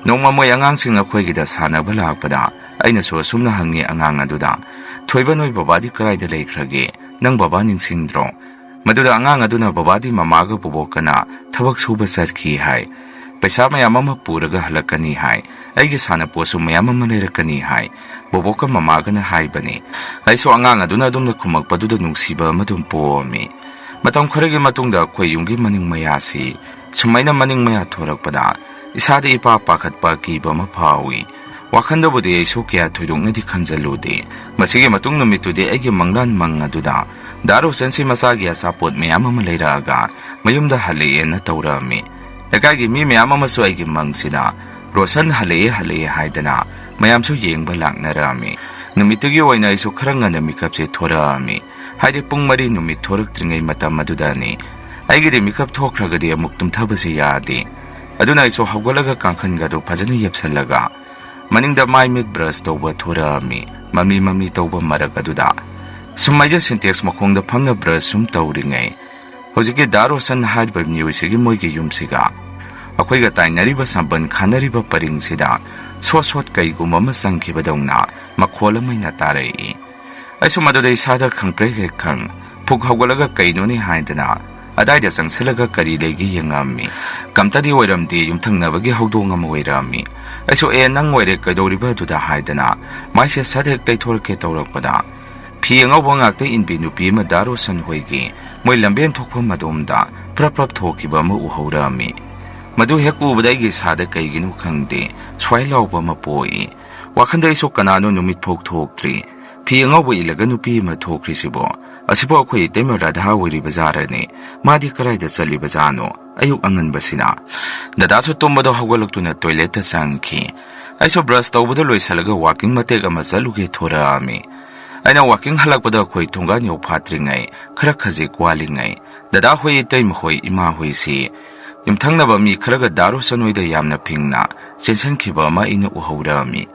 ꯅꯣꯡꯃ ꯃꯣꯏ ꯑꯉꯥꯡꯁꯤꯡ ꯑꯩꯈꯣꯏꯒꯤꯗ ꯁꯥꯟꯅꯕ ꯂꯥꯛꯄꯗ ꯑꯩꯅꯁꯨ ꯑꯁꯨꯝꯅ ꯍꯪꯉꯤ ꯑꯉꯥꯡ ꯑꯗꯨꯗ, "ꯊꯣꯏꯕ, ꯅꯣꯏ ꯕꯕꯥꯗꯤ ꯀꯗꯥꯏꯗ ꯂꯩꯈ꯭ꯔꯒꯦ? ꯅꯪ ꯕꯕꯥ ꯅꯤꯡꯁꯤꯡꯗ꯭ꯔꯣ?" ꯃꯗꯨꯗ ꯑꯉꯥꯡ ꯑꯗꯨꯅ ꯕꯕꯥꯗꯤ ꯃꯃꯥꯒ ꯕꯣꯕꯣꯛꯀꯅ ꯊꯕꯛ ꯁꯨꯕ ꯆꯠꯈꯤ ꯍꯥꯏ꯫ ꯄꯩꯁꯥ ꯃꯌꯥꯝ ꯑꯃ ꯄꯨꯔꯒ ꯍꯜꯂꯛꯀꯅꯤ ꯍꯥꯏ꯫ ꯑꯩꯒꯤ ꯁꯥꯟꯅꯄꯣꯠꯁꯨ ꯃꯌꯥꯝ ꯑꯃ ꯂꯩꯔꯛꯀꯅꯤ ꯍꯥꯏ꯫ ꯕꯣꯕꯣꯛꯀ ꯃꯃꯥꯒꯅ ꯍꯥꯏꯕꯅꯤ꯫ ꯑꯩꯁꯨ ꯑꯉꯥꯡ ꯑꯗꯨꯅ ꯑꯗꯨꯝꯅ ꯈꯨꯝꯃꯛꯄꯗꯨꯗ ꯅꯨꯡꯁꯤꯕ ꯑꯃ ꯑꯗꯨꯝ ꯄꯣꯛꯑꯝꯃꯤ꯫ ꯃꯇꯝ ꯈꯔꯒꯤ ꯃꯇꯨꯡꯗ ꯑꯩꯈꯣꯏ ꯌꯨꯝꯒꯤ ꯃꯅꯤꯡ ꯃꯌꯥꯁꯤ ꯁꯨꯃꯥꯏꯅ ꯃꯅꯤꯡ ꯃꯌꯥ ꯊꯣꯔꯛꯄꯗ ꯏꯁꯥꯗ ꯏꯄꯥ ꯄꯥꯈꯠꯄ ꯑꯀꯤꯕ ꯑꯃ ꯐꯥꯎꯏ꯫ ꯋꯥꯈꯟꯗꯕꯨꯗꯤ ꯑꯩꯁꯨ ꯀꯌꯥ ꯊꯣꯏꯗꯣꯛꯅꯗꯤ ꯈꯟꯖꯜꯂꯨꯗꯦ꯫ ꯃꯁꯤꯒꯤ ꯃꯇꯨꯡ ꯅꯨꯃꯤꯠꯇꯨꯗꯤ ꯑꯩꯒꯤ ꯃꯪꯂꯥꯟ ꯃꯪ ꯑꯗꯨꯗ ꯗꯥ ꯔꯣꯁꯟꯁꯤ ꯃꯆꯥꯒꯤ ꯑꯆꯥꯄꯣꯠ ꯃꯌꯥꯝ ꯑꯃ ꯂꯩꯔꯛꯑꯒ ꯃꯌꯨꯝꯗ ꯍꯜꯂꯛꯑꯦꯅ ꯇꯧꯔꯛꯑꯝꯃꯤ꯫ ꯂꯩꯀꯥꯏꯒꯤ ꯃꯤ ꯃꯌꯥꯝ ꯑꯃꯁꯨ ꯑꯩꯒꯤ ꯃꯪꯁꯤꯗ ꯔꯣꯁꯟ ꯍꯜꯂꯛꯑꯦ, ꯍꯜꯂꯛꯑꯦ ꯍꯥꯏꯗꯅ ꯃꯌꯥꯝꯁꯨ ꯌꯦꯡꯕ ꯂꯥꯛꯅꯔꯛꯑꯝꯃꯤ꯫ ꯅꯨꯃꯤꯠꯇꯨꯒꯤ ꯑꯣꯏꯅ ꯑꯩꯁꯨ ꯈꯔ ꯉꯟꯅ ꯃꯤꯀꯞꯁꯦ ꯊꯣꯔꯛꯑꯝꯃꯤ꯫ ꯍꯥꯏꯗꯤ ꯄꯨꯡ ꯃꯔꯤ ꯅꯨꯃꯤꯠ ꯊꯣꯔꯛꯇ꯭ꯔꯤꯉꯩ ꯃꯇꯝ ꯑꯗꯨꯗꯅꯤ꯫ ꯑꯩꯒꯤꯗꯤ ꯃꯤꯀꯞ ꯊꯣꯛꯈ꯭ꯔꯒꯗꯤ ꯑꯃꯨꯛ ꯇꯨꯝꯊꯕꯁꯦ ꯌꯥꯗꯦ꯫ ꯑꯗꯨꯅ ꯑꯩꯁꯨ ꯍꯧꯒꯠꯂꯒ ꯀꯥꯡꯈꯟꯒꯗꯨ ꯐꯖꯅ ꯌꯦꯞꯁꯜꯂꯒ ꯃꯅꯤꯡꯗ ꯃꯥꯏ ꯃꯤꯠ ꯕ꯭ꯔꯁ ꯇꯧꯕ ꯊꯣꯔꯛꯑꯝꯃꯤ꯫ ꯃꯃꯤ ꯃꯃꯤ ꯇꯧꯕ ꯃꯔꯛ ꯑꯗꯨꯗ ꯁꯨꯝꯃꯩꯗ ꯁꯤꯟꯇꯦꯛꯁ ꯃꯈꯣꯡꯗ ꯐꯝꯅ ꯕ꯭ꯔꯁ ꯁꯨꯝ ꯇꯧꯔꯤꯉꯩ ꯍꯧꯖꯤꯛꯀꯤ ꯗꯥ ꯔꯣꯁꯟ ꯍꯥꯏꯔꯤꯕ ꯃꯤꯑꯣꯏꯁꯤꯒꯤ ꯃꯣꯏꯒꯤ ꯌꯨꯝꯁꯤꯒ ꯑꯩꯈꯣꯏꯒ ꯇꯥꯏꯅꯔꯤꯕ ꯁꯝꯕꯟ ꯈꯥꯅꯔꯤꯕ ꯄꯔꯤꯡꯁꯤꯗ ꯁꯣꯠ ꯁꯣꯠ ꯀꯩꯒꯨꯝꯕ ꯑꯃ ꯆꯪꯈꯤꯕꯗꯧꯅ ꯃꯈꯣꯜ ꯑꯃ ꯑꯣꯏꯅ ꯇꯥꯔꯛꯏ꯫ ꯑꯩꯁꯨ ꯃꯗꯨꯗ ꯏꯁꯥꯗ ꯈꯪꯄ꯭ꯔꯦꯛ ꯍꯦꯛ ꯈꯪ, ꯐꯨꯛ ꯍꯧꯒꯠꯂꯒ ꯀꯩꯅꯣꯅꯦ ꯍꯥꯏꯗꯅ ꯑꯗꯥꯏꯗ ꯆꯪꯁꯤꯜꯂꯒ ꯀꯔꯤ ꯂꯩꯒꯦ ꯌꯦꯡꯉꯝꯃꯤ꯫ ꯀꯝꯇꯗꯤ ꯑꯣꯏꯔꯝꯗꯦ, ꯌꯨꯝꯊꯪꯅꯕꯒꯤ ꯍꯧꯗꯣꯡ ꯑꯃ ꯑꯣꯏꯔꯝꯃꯤ꯫ ꯑꯩꯁꯨ, "ꯑꯦ, ꯅꯪ ꯑꯣꯏꯔꯦ, ꯀꯩꯗꯧꯔꯤꯕ ꯑꯗꯨꯗ?" ꯍꯥꯏꯗꯅ ꯃꯥꯏꯁꯦ ꯁꯠ ꯍꯦꯛ ꯇꯩꯊꯣꯔꯛꯀꯦ ꯇꯧꯔꯛꯄꯗ ꯐꯤ ꯑꯉꯧꯕ ꯉꯥꯛꯇ ꯏꯟꯕꯤ ꯅꯨꯄꯤ ꯑꯃ ꯗꯥ ꯔꯣꯁꯟ ꯍꯣꯏꯒꯤ ꯃꯣꯏ ꯂꯝꯕꯦꯟ ꯊꯣꯛꯐꯝ ꯑꯗꯣꯝꯗ ꯄ꯭ꯔꯞ ꯄ꯭ꯔꯞ ꯊꯣꯛꯈꯤꯕ ꯑꯃ ꯎꯍꯧꯔꯝꯃꯤ꯫ ꯃꯗꯨ ꯍꯦꯛ ꯎꯕꯗ ꯑꯩꯒꯤ ꯏꯁꯥꯗ ꯀꯩꯒꯤꯅꯣ ꯈꯪꯗꯦ ꯁ꯭ꯋꯥꯏ ꯂꯥꯎꯕ ꯑꯃ ꯄꯣꯛꯏ꯫ ꯋꯥꯈꯟꯗ ꯑꯩꯁꯨ ꯀꯅꯥꯅꯣ ꯅꯨꯃꯤꯠ ꯐꯥꯎ ꯊꯣꯛꯇ꯭ꯔꯤ꯫ ꯐꯤ ꯑꯉꯧꯕ ꯏꯜꯂꯒ ꯅꯨꯄꯤ ꯑꯃ ꯊꯣꯛꯈ꯭ꯔꯤꯁꯤꯕꯣ? ꯑꯁꯤꯕꯨ ꯑꯩꯈꯣꯏ ꯏꯇꯩꯃ ꯔꯥꯙꯥ ꯑꯣꯏꯔꯤꯕ ꯖꯥꯔꯅꯦ꯫ ꯃꯥꯗꯤ ꯀꯗꯥꯏꯗ ꯆꯠꯂꯤꯕ ꯖꯥꯠꯅꯣ ꯑꯌꯨꯛ ꯑꯉꯟꯕꯁꯤꯅ?" ꯗꯗꯥꯁꯨ ꯇꯨꯝꯕꯗꯣ ꯍꯧꯒꯠꯂꯛꯇꯨꯅ ꯇꯣꯏꯂꯦꯠꯇ ꯆꯪꯈꯤ꯫ ꯑꯩꯁꯨ ꯕ꯭ꯔꯁ ꯇꯧꯕꯗꯣ ꯂꯣꯏꯁꯤꯜꯂꯒ ꯋꯥꯀꯤꯡ ꯃꯇꯦꯛ ꯑꯃ ꯆꯠꯂꯨꯒꯦ ꯊꯣꯔꯛꯑꯝꯃꯤ꯫ ꯑꯩꯅ ꯋꯥꯀꯤꯡ ꯍꯜꯂꯛꯄꯗ ꯑꯩꯈꯣꯏ ꯊꯣꯡꯒꯥꯟ ꯌꯧ ꯐꯥꯠꯇ꯭ꯔꯤꯉꯩ, ꯈꯔ ꯈꯖꯤꯛ ꯋꯥꯠꯂꯤꯉꯩ, ꯗꯗꯥ ꯍꯣꯏ, ꯏꯇꯩꯃ ꯍꯣꯏ, ꯏꯃꯥ ꯍꯣꯏꯁꯤ ꯌꯨꯝꯊꯪꯅꯕ ꯃꯤ ꯈꯔꯒ ꯗꯥ ꯔꯣꯁꯟ ꯍꯣꯏꯗ ꯌꯥꯝꯅ ꯐꯤꯡꯅ ꯆꯦꯟꯁꯤꯟꯈꯤꯕ ꯑꯃ ꯑꯩꯅ ꯎꯍꯧꯔꯝꯃꯤ꯫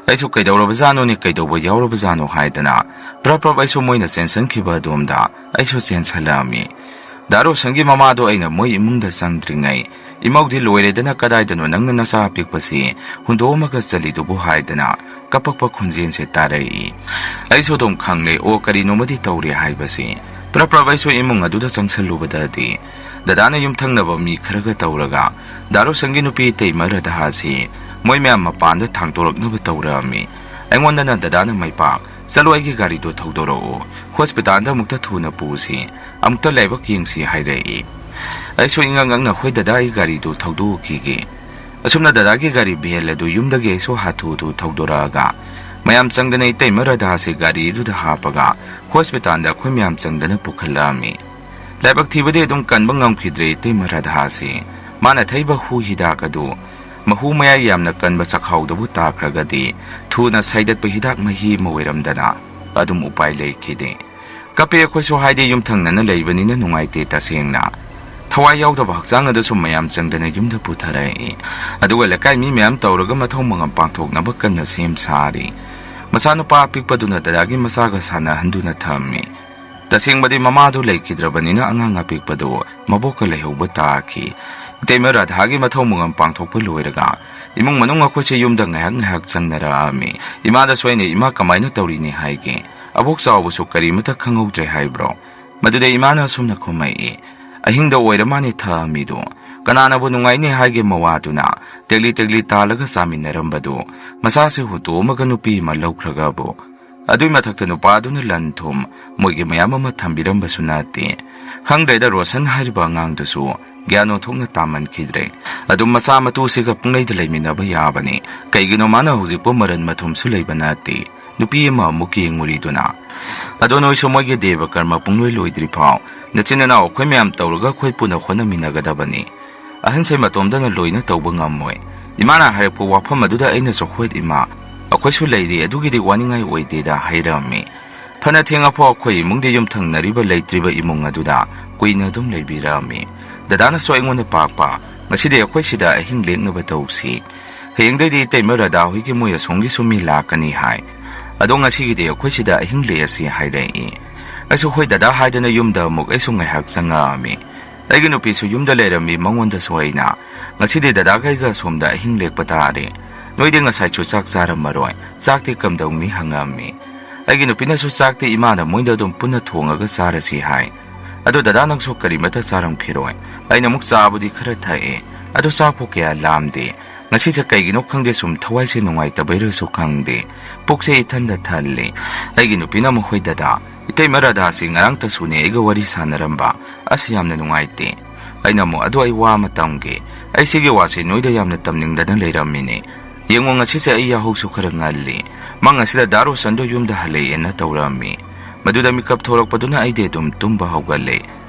ꯑꯩꯁꯨ ꯀꯩꯗꯧꯔꯕꯖꯥꯠꯅꯣꯅꯦ, ꯀꯩꯗꯧꯕ ꯌꯥꯎꯔꯕꯖꯥꯠꯅꯣ ꯍꯥꯏꯗꯅ ꯄ꯭ꯔꯞ ꯄ꯭ꯔꯞ ꯑꯩꯁꯨ ꯃꯣꯏꯅ ꯆꯦꯟꯁꯤꯟꯈꯤꯕ ꯑꯗꯣꯝꯗ ꯑꯩꯁꯨ ꯆꯦꯟꯁꯤꯜꯂꯛꯑꯝꯃꯤ꯫ ꯗꯥ ꯔꯣꯁꯟꯒꯤ ꯃꯃꯥꯗꯣ ꯑꯩꯅ ꯃꯣꯏ ꯏꯃꯨꯡꯗ ꯆꯪꯗ꯭ꯔꯤꯉꯩ, "ꯏꯃꯧꯗꯤ ꯂꯣꯏꯔꯦꯗꯅ, ꯀꯗꯥꯏꯗꯅꯣ ꯅꯪꯅ ꯅꯆꯥ ꯑꯄꯤꯛꯄꯁꯤ ꯍꯨꯟꯗꯣꯛꯑꯝꯃꯒ ꯆꯠꯂꯤꯗꯨꯕꯨ?" ꯍꯥꯏꯗꯅ ꯀꯞꯄꯛꯄ ꯈꯣꯟꯖꯦꯜꯁꯦ ꯇꯥꯔꯛꯏ꯫ ꯑꯩꯁꯨ ꯑꯗꯨꯝ ꯈꯪꯂꯦ, ꯑꯣ, ꯀꯔꯤꯅꯣꯃꯗꯤ ꯇꯧꯔꯦ ꯍꯥꯏꯕꯁꯤ꯫ ꯄ꯭ꯔꯞ ꯄ꯭ꯔꯞ ꯑꯩꯁꯨ ꯏꯃꯨꯡ ꯑꯗꯨꯗ ꯆꯪꯁꯜꯂꯨꯕꯗꯗꯤ ꯗꯗꯥꯅ ꯌꯨꯝꯊꯪꯅꯕ ꯃꯤ ꯈꯔꯒ ꯇꯧꯔꯒ ꯗꯥ ꯔꯣꯁꯟꯒꯤ ꯅꯨꯄꯤ ꯏꯇꯩꯃ ꯔꯥꯙꯥ ꯑꯁꯤ ꯃꯣꯏ ꯃꯌꯥꯝ ꯃꯄꯥꯟꯗ ꯊꯥꯡꯇꯣꯔꯛꯅꯕ ꯇꯧꯔꯛꯑꯝꯃꯤ꯫ ꯑꯩꯉꯣꯟꯗꯅ ꯗꯗꯥꯅ ꯃꯩꯄꯥꯛ, "ꯆꯠꯂꯣ, ꯑꯩꯒꯤ ꯒꯥꯔꯤꯗꯣ ꯊꯧꯗꯣꯔꯛꯑꯣ, ꯍꯣꯁꯄꯤꯇꯥꯜꯗ ꯑꯃꯨꯛꯇ ꯊꯨꯅ ꯄꯨꯁꯤ, ꯑꯃꯨꯛꯇ ꯂꯥꯏꯕꯛ ꯌꯦꯡꯁꯤ," ꯍꯥꯏꯔꯛꯏ꯫ ꯑꯩꯁꯨ ꯏꯉꯛ ꯉꯛꯅ, "ꯍꯣꯏ ꯗꯗꯥ, ꯑꯩ ꯒꯥꯔꯤꯗꯨ ꯊꯧꯗꯣꯛꯈꯤꯒꯦ꯫" ꯑꯁꯨꯝꯅ ꯗꯗꯥꯒꯤ ꯒꯥꯔꯤ ꯚꯦꯟ ꯑꯗꯨ ꯌꯨꯝꯗꯒꯤ ꯑꯩꯁꯨ ꯍꯥꯊꯨ ꯍꯥꯊꯨ ꯊꯧꯗꯣꯔꯛꯑꯒ ꯃꯌꯥꯝ ꯆꯪꯗꯅ ꯏꯇꯩꯃ ꯔꯥꯙꯥꯁꯤ ꯒꯥꯔꯤ ꯑꯗꯨꯗ ꯍꯥꯞꯄꯒ ꯍꯣꯁꯄꯤꯇꯥꯜꯗ ꯑꯩꯈꯣꯏ ꯃꯌꯥꯝ ꯆꯪꯗꯅ ꯄꯨꯈꯠꯂꯛꯑꯝꯃꯤ꯫ ꯂꯥꯏꯕꯛ ꯊꯤꯕꯗꯤ ꯑꯗꯨꯝ ꯀꯟꯕ ꯉꯝꯈꯤꯗ꯭ꯔꯦ ꯏꯇꯩꯃ ꯔꯥꯙꯥꯁꯤ꯫ ꯃꯥꯅ ꯊꯛꯏꯕ ꯍꯨ ꯍꯤꯗꯥꯛ ꯑꯗꯨ ꯃꯍꯨ ꯃꯌꯥꯏ ꯌꯥꯝꯅ ꯀꯟꯕ ꯆꯈꯥꯎꯗꯕꯨ ꯇꯥꯈ꯭ꯔꯒꯗꯤ ꯊꯨꯅ ꯁꯥꯏꯗꯠꯄ ꯍꯤꯗꯥꯛ ꯃꯍꯤ ꯑꯃ ꯑꯣꯏꯔꯝꯗꯅ ꯑꯗꯨꯝ ꯎꯄꯥꯏ ꯂꯩꯈꯤꯗꯦ꯫ ꯀꯞꯄꯦ ꯑꯩꯈꯣꯏꯁꯨ, ꯍꯥꯏꯗꯤ ꯌꯨꯝꯊꯪꯅꯅ ꯂꯩꯕꯅꯤꯅ ꯅꯨꯡꯉꯥꯏꯇꯦ ꯇꯁꯦꯡꯅ꯫ ꯊꯋꯥꯏ ꯌꯥꯎꯗꯕ ꯍꯛꯆꯥꯡ ꯑꯗꯨꯁꯨ ꯃꯌꯥꯝ ꯆꯪꯗꯅ ꯌꯨꯝꯗ ꯄꯨꯊꯔꯛꯏ꯫ ꯑꯗꯨꯒ ꯂꯩꯀꯥꯏ ꯃꯤ ꯃꯌꯥꯝ ꯇꯧꯔꯒ ꯃꯊꯧ ꯃꯉꯝ ꯄꯥꯡꯊꯣꯛꯅꯕ ꯀꯟꯅ ꯁꯦꯝ ꯁꯥꯔꯤ꯫ ꯃꯆꯥꯅꯨꯄꯥ ꯑꯄꯤꯛꯄꯗꯨꯅ ꯗꯗꯥꯒꯤ ꯃꯆꯥꯒ ꯁꯥꯟꯅꯍꯟꯗꯨꯅ ꯊꯝꯃꯤ꯫ ꯇꯁꯦꯡꯕꯗꯤ ꯃꯃꯥꯗꯨ ꯂꯩꯈꯤꯗ꯭ꯔꯕꯅꯤꯅ ꯑꯉꯥꯡ ꯑꯄꯤꯛꯄꯗꯨ ꯃꯕꯣꯛꯀ ꯂꯩꯍꯧꯕ ꯇꯥꯈꯤ꯫ ꯏꯇꯩꯃ ꯔꯥꯙꯥꯒꯤ ꯃꯊꯧ ꯃꯉꯝ ꯄꯥꯡꯊꯣꯛꯄ ꯂꯣꯏꯔꯒ ꯏꯃꯨꯡ ꯃꯅꯨꯡ ꯑꯩꯈꯣꯏꯁꯦ ꯌꯨꯝꯗ ꯉꯥꯏꯍꯥꯛ ꯉꯥꯏꯍꯥꯛ ꯆꯪꯅꯔꯛꯑꯝꯃꯤ꯫ ꯏꯃꯥꯗꯁꯨ ꯑꯩꯅ, "ꯏꯃꯥ, ꯀꯃꯥꯏꯅ ꯇꯧꯔꯤꯅꯤ?" ꯍꯥꯏꯒꯦ꯫ "ꯑꯕꯣꯛ ꯆꯥꯎꯕꯁꯨ ꯀꯔꯤꯃꯇ ꯈꯪꯍꯧꯗ꯭ꯔꯦ ꯍꯥꯏꯕ꯭ꯔꯣ?" ꯃꯗꯨꯗ ꯏꯃꯥꯅ ꯑꯁꯨꯝꯅ ꯈꯨꯝꯃꯛꯏ, "ꯑꯍꯤꯡꯗ ꯑꯣꯏꯔ ꯃꯥꯅꯦ ꯊꯛꯑꯝꯃꯤꯗꯣ꯫ ꯀꯅꯥꯅꯕꯨ ꯅꯨꯡꯉꯥꯏꯅꯤ ꯍꯥꯏꯒꯦ ꯃꯋꯥꯗꯨꯅ? ꯇꯦꯛꯂꯤ ꯇꯦꯛꯂꯤ ꯇꯥꯜꯂꯒ ꯆꯥꯃꯤꯟꯅꯔꯝꯕꯗꯨ, ꯃꯆꯥꯁꯤ ꯍꯨꯟꯇꯣꯛꯑꯝꯃꯒ ꯅꯨꯄꯤ ꯑꯃ ꯂꯧꯈ꯭ꯔꯒꯕꯨ?" ꯑꯗꯨꯏ ꯃꯊꯛꯇ ꯅꯨꯄꯥꯗꯨꯅ ꯂꯟ ꯊꯨꯝ ꯃꯣꯏꯒꯤ ꯃꯌꯥꯝ ꯑꯃ ꯊꯝꯕꯤꯔꯝꯕꯁꯨ ꯅꯠꯇꯦ꯫ ꯈꯪꯗ꯭ꯔꯦꯗ, ꯔꯣꯁꯟ ꯍꯥꯏꯔꯤꯕ ꯑꯉꯥꯡꯗꯨꯁꯨ ꯒ꯭ꯌꯥꯟ ꯑꯣꯟꯊꯣꯛꯅ ꯇꯥꯃꯟꯈꯤꯗ꯭ꯔꯦ꯫ ꯑꯗꯨꯝ ꯃꯆꯥ ꯃꯇꯨꯁꯤꯒ ꯄꯨꯡꯂꯩꯗ ꯂꯩꯃꯤꯟꯅꯕ ꯌꯥꯕꯅꯤ꯫ ꯀꯩꯒꯤꯅꯣ ꯃꯥꯅ ꯍꯧꯖꯤꯛꯄꯨ ꯃꯔꯟ ꯃꯊꯨꯝꯁꯨ ꯂꯩꯕ ꯅꯠꯇꯦ꯫ ꯅꯨꯄꯤ ꯑꯃ ꯑꯃꯨꯛ ꯌꯦꯡꯉꯨꯔꯤꯗꯨꯅ, "ꯑꯗꯣ ꯅꯣꯏꯁꯨ ꯃꯣꯏꯒꯤ ꯗꯦꯕ ꯀꯔꯃ ꯄꯨꯡꯂꯣꯏ ꯂꯣꯏꯗ꯭ꯔꯤ ꯐꯥꯎ ꯅꯆꯤꯟ ꯅꯅꯥꯎ ꯑꯩꯈꯣꯏ ꯃꯌꯥꯝ ꯇꯧꯔꯒ ꯑꯩꯈꯣꯏ ꯄꯨꯟꯅ ꯍꯣꯠꯅꯃꯤꯟꯅꯒꯗꯕꯅꯤ꯫ ꯑꯍꯟꯁꯦ ꯃꯇꯣꯝꯗꯅ ꯂꯣꯏꯅ ꯇꯧꯕ ꯉꯝꯃꯣꯏ꯫ ꯏꯃꯥꯅ ꯍꯥꯏꯔꯛꯄ ꯋꯥꯐꯝ ꯑꯗꯨꯗ ꯑꯩꯅꯁꯨ, 'ꯍꯣꯏ ꯏꯃꯥ, ꯑꯩꯈꯣꯏꯁꯨ ꯂꯩꯔꯤ, ꯑꯗꯨꯒꯤꯗꯤ ꯋꯥꯅꯤꯡꯉꯥꯏ ꯑꯣꯏꯗꯦꯗ' ꯍꯥꯏꯔꯝꯃꯤ꯫ ꯐꯅ ꯊꯦꯡꯉꯐꯥꯎ ꯑꯩꯈꯣꯏ ꯏꯃꯨꯡꯗ ꯌꯨꯝꯊꯪꯅꯔꯤꯕ ꯂꯩꯇ꯭ꯔꯤꯕ ꯏꯃꯨꯡ ꯑꯗꯨꯗ ꯀꯨꯏꯅ ꯑꯗꯨꯝ ꯂꯩꯕꯤꯔꯛꯑꯝꯃꯤ꯫ ꯗꯗꯥꯅꯁꯨ ꯑꯩꯉꯣꯟꯗ ꯄꯥꯛꯄ, "ꯉꯁꯤꯗꯤ ꯑꯩꯈꯣꯏ ꯁꯤꯗ ꯑꯍꯤꯡ ꯂꯦꯛꯅꯕ ꯇꯧꯁꯤ꯫ ꯍꯌꯦꯡꯗꯩꯗꯤ ꯏꯇꯩꯃ ꯔꯥꯙꯥ ꯍꯣꯏꯒꯤ ꯃꯣꯏ ꯑꯁꯣꯝꯒꯤꯁꯨ ꯃꯤ ꯂꯥꯛꯀꯅꯤ" ꯍꯥꯏ꯫ "ꯑꯗꯣ ꯉꯁꯤꯒꯤꯗꯤ ꯑꯩꯈꯣꯏ ꯁꯤꯗ ꯑꯍꯤꯡ ꯂꯦꯛꯑꯁꯤ" ꯍꯥꯏꯔꯛꯏ꯫ ꯑꯩꯁꯨ "ꯍꯣꯏ ꯗꯗꯥ" ꯍꯥꯏꯗꯅ ꯌꯨꯝꯗ ꯑꯃꯨꯛ ꯑꯩꯁꯨ ꯉꯥꯏꯍꯥꯛ ꯆꯪꯉꯛꯑꯝꯃꯤ꯫ ꯑꯩꯒꯤ ꯅꯨꯄꯤꯁꯨ ꯌꯨꯝꯗ ꯂꯩꯔꯝꯃꯤ꯫ ꯃꯉꯣꯟꯗꯁꯨ ꯑꯩꯅ, "ꯉꯁꯤꯗꯤ ꯗꯗꯥꯒ ꯑꯩꯒ ꯑꯁꯣꯝꯗ ꯑꯍꯤꯡ ꯂꯦꯛꯄ ꯇꯥꯔꯦ꯫ ꯅꯣꯏꯗꯤ ꯉꯁꯥꯏꯁꯨ ꯆꯥꯛ ꯆꯥꯔꯝꯃꯔꯣꯏ꯫ ꯆꯥꯛꯇꯤ ꯀꯝꯗꯧꯅꯤ?" ꯍꯪꯉꯛꯑꯝꯃꯤ꯫ ꯑꯩꯒꯤ ꯅꯨꯄꯤꯅꯁꯨ ꯆꯥꯛꯇꯤ ꯏꯃꯥꯅ ꯃꯣꯏꯗ ꯑꯗꯨꯝ ꯄꯨꯟꯅ ꯊꯣꯡꯉꯒ ꯆꯥꯔꯁꯤ ꯍꯥꯏ꯫ "ꯑꯗꯣ ꯗꯗꯥ ꯅꯪꯁꯨ ꯀꯔꯤꯃꯇ ꯆꯥꯔꯝꯈꯤꯔꯣꯏ?" ꯑꯩꯅ ꯑꯃꯨꯛ ꯆꯥꯕꯨꯗꯤ ꯈꯔ ꯊꯛꯑꯦ, ꯑꯗꯣ ꯆꯥꯛꯄꯨ ꯀꯌꯥ ꯂꯥꯝꯗꯦ꯫ ꯉꯁꯤꯁꯦ ꯀꯩꯒꯤꯅꯣ ꯈꯪꯗꯦ, ꯁꯨꯝ ꯊꯋꯥꯏꯁꯦ ꯅꯨꯡꯉꯥꯏꯇꯕꯩꯔꯁꯨ ꯈꯪꯗꯦ, ꯄꯨꯛꯁꯦ ꯏꯊꯟꯗ ꯊꯜꯂꯦ꯫ ꯑꯩꯒꯤ ꯅꯨꯄꯤꯅ ꯑꯃꯨꯛ, "ꯍꯣꯏ ꯗꯗꯥ, ꯏꯇꯩꯃ ꯔꯥꯙꯥꯁꯤ ꯉꯔꯥꯡꯇꯁꯨꯅꯦ ꯑꯩꯒ ꯋꯥꯔꯤ ꯁꯥꯟꯅꯔꯝꯕ꯫ ꯑꯁ, ꯌꯥꯝꯅ ꯅꯨꯡꯉꯥꯏꯇꯦ"꯫ ꯑꯩꯅ ꯑꯃꯨꯛ, "ꯑꯗꯣ ꯑꯩ ꯋꯥ ꯑꯃ ꯇꯝꯒꯦ꯫ ꯑꯩ ꯁꯤꯒꯤ ꯋꯥꯁꯦ ꯅꯣꯏꯗ ꯌꯥꯝꯅ ꯇꯝꯅꯤꯡꯗꯅ ꯂꯩꯔꯝꯃꯤꯅꯦ꯫ ꯌꯦꯡꯉꯣ, ꯉꯁꯤꯁꯦ ꯑꯩ ꯌꯥꯍꯧꯁꯨ ꯈꯔ ꯉꯜꯂꯤ꯫ ꯃꯪ ꯑꯁꯤꯗ ꯗꯥ ꯔꯣꯁꯟꯗꯣ ꯌꯨꯝꯗ ꯍꯜꯂꯛꯑꯦꯅ ꯇꯧꯔꯛꯑꯝꯃꯤ꯫ ꯃꯗꯨꯗ ꯃꯤꯀꯞ ꯊꯣꯛꯂꯛꯄꯗꯨꯅ ꯑꯩꯗꯤ ꯑꯗꯨꯝ ꯇꯨꯝꯕ ꯍꯧꯒꯠꯂꯦ꯫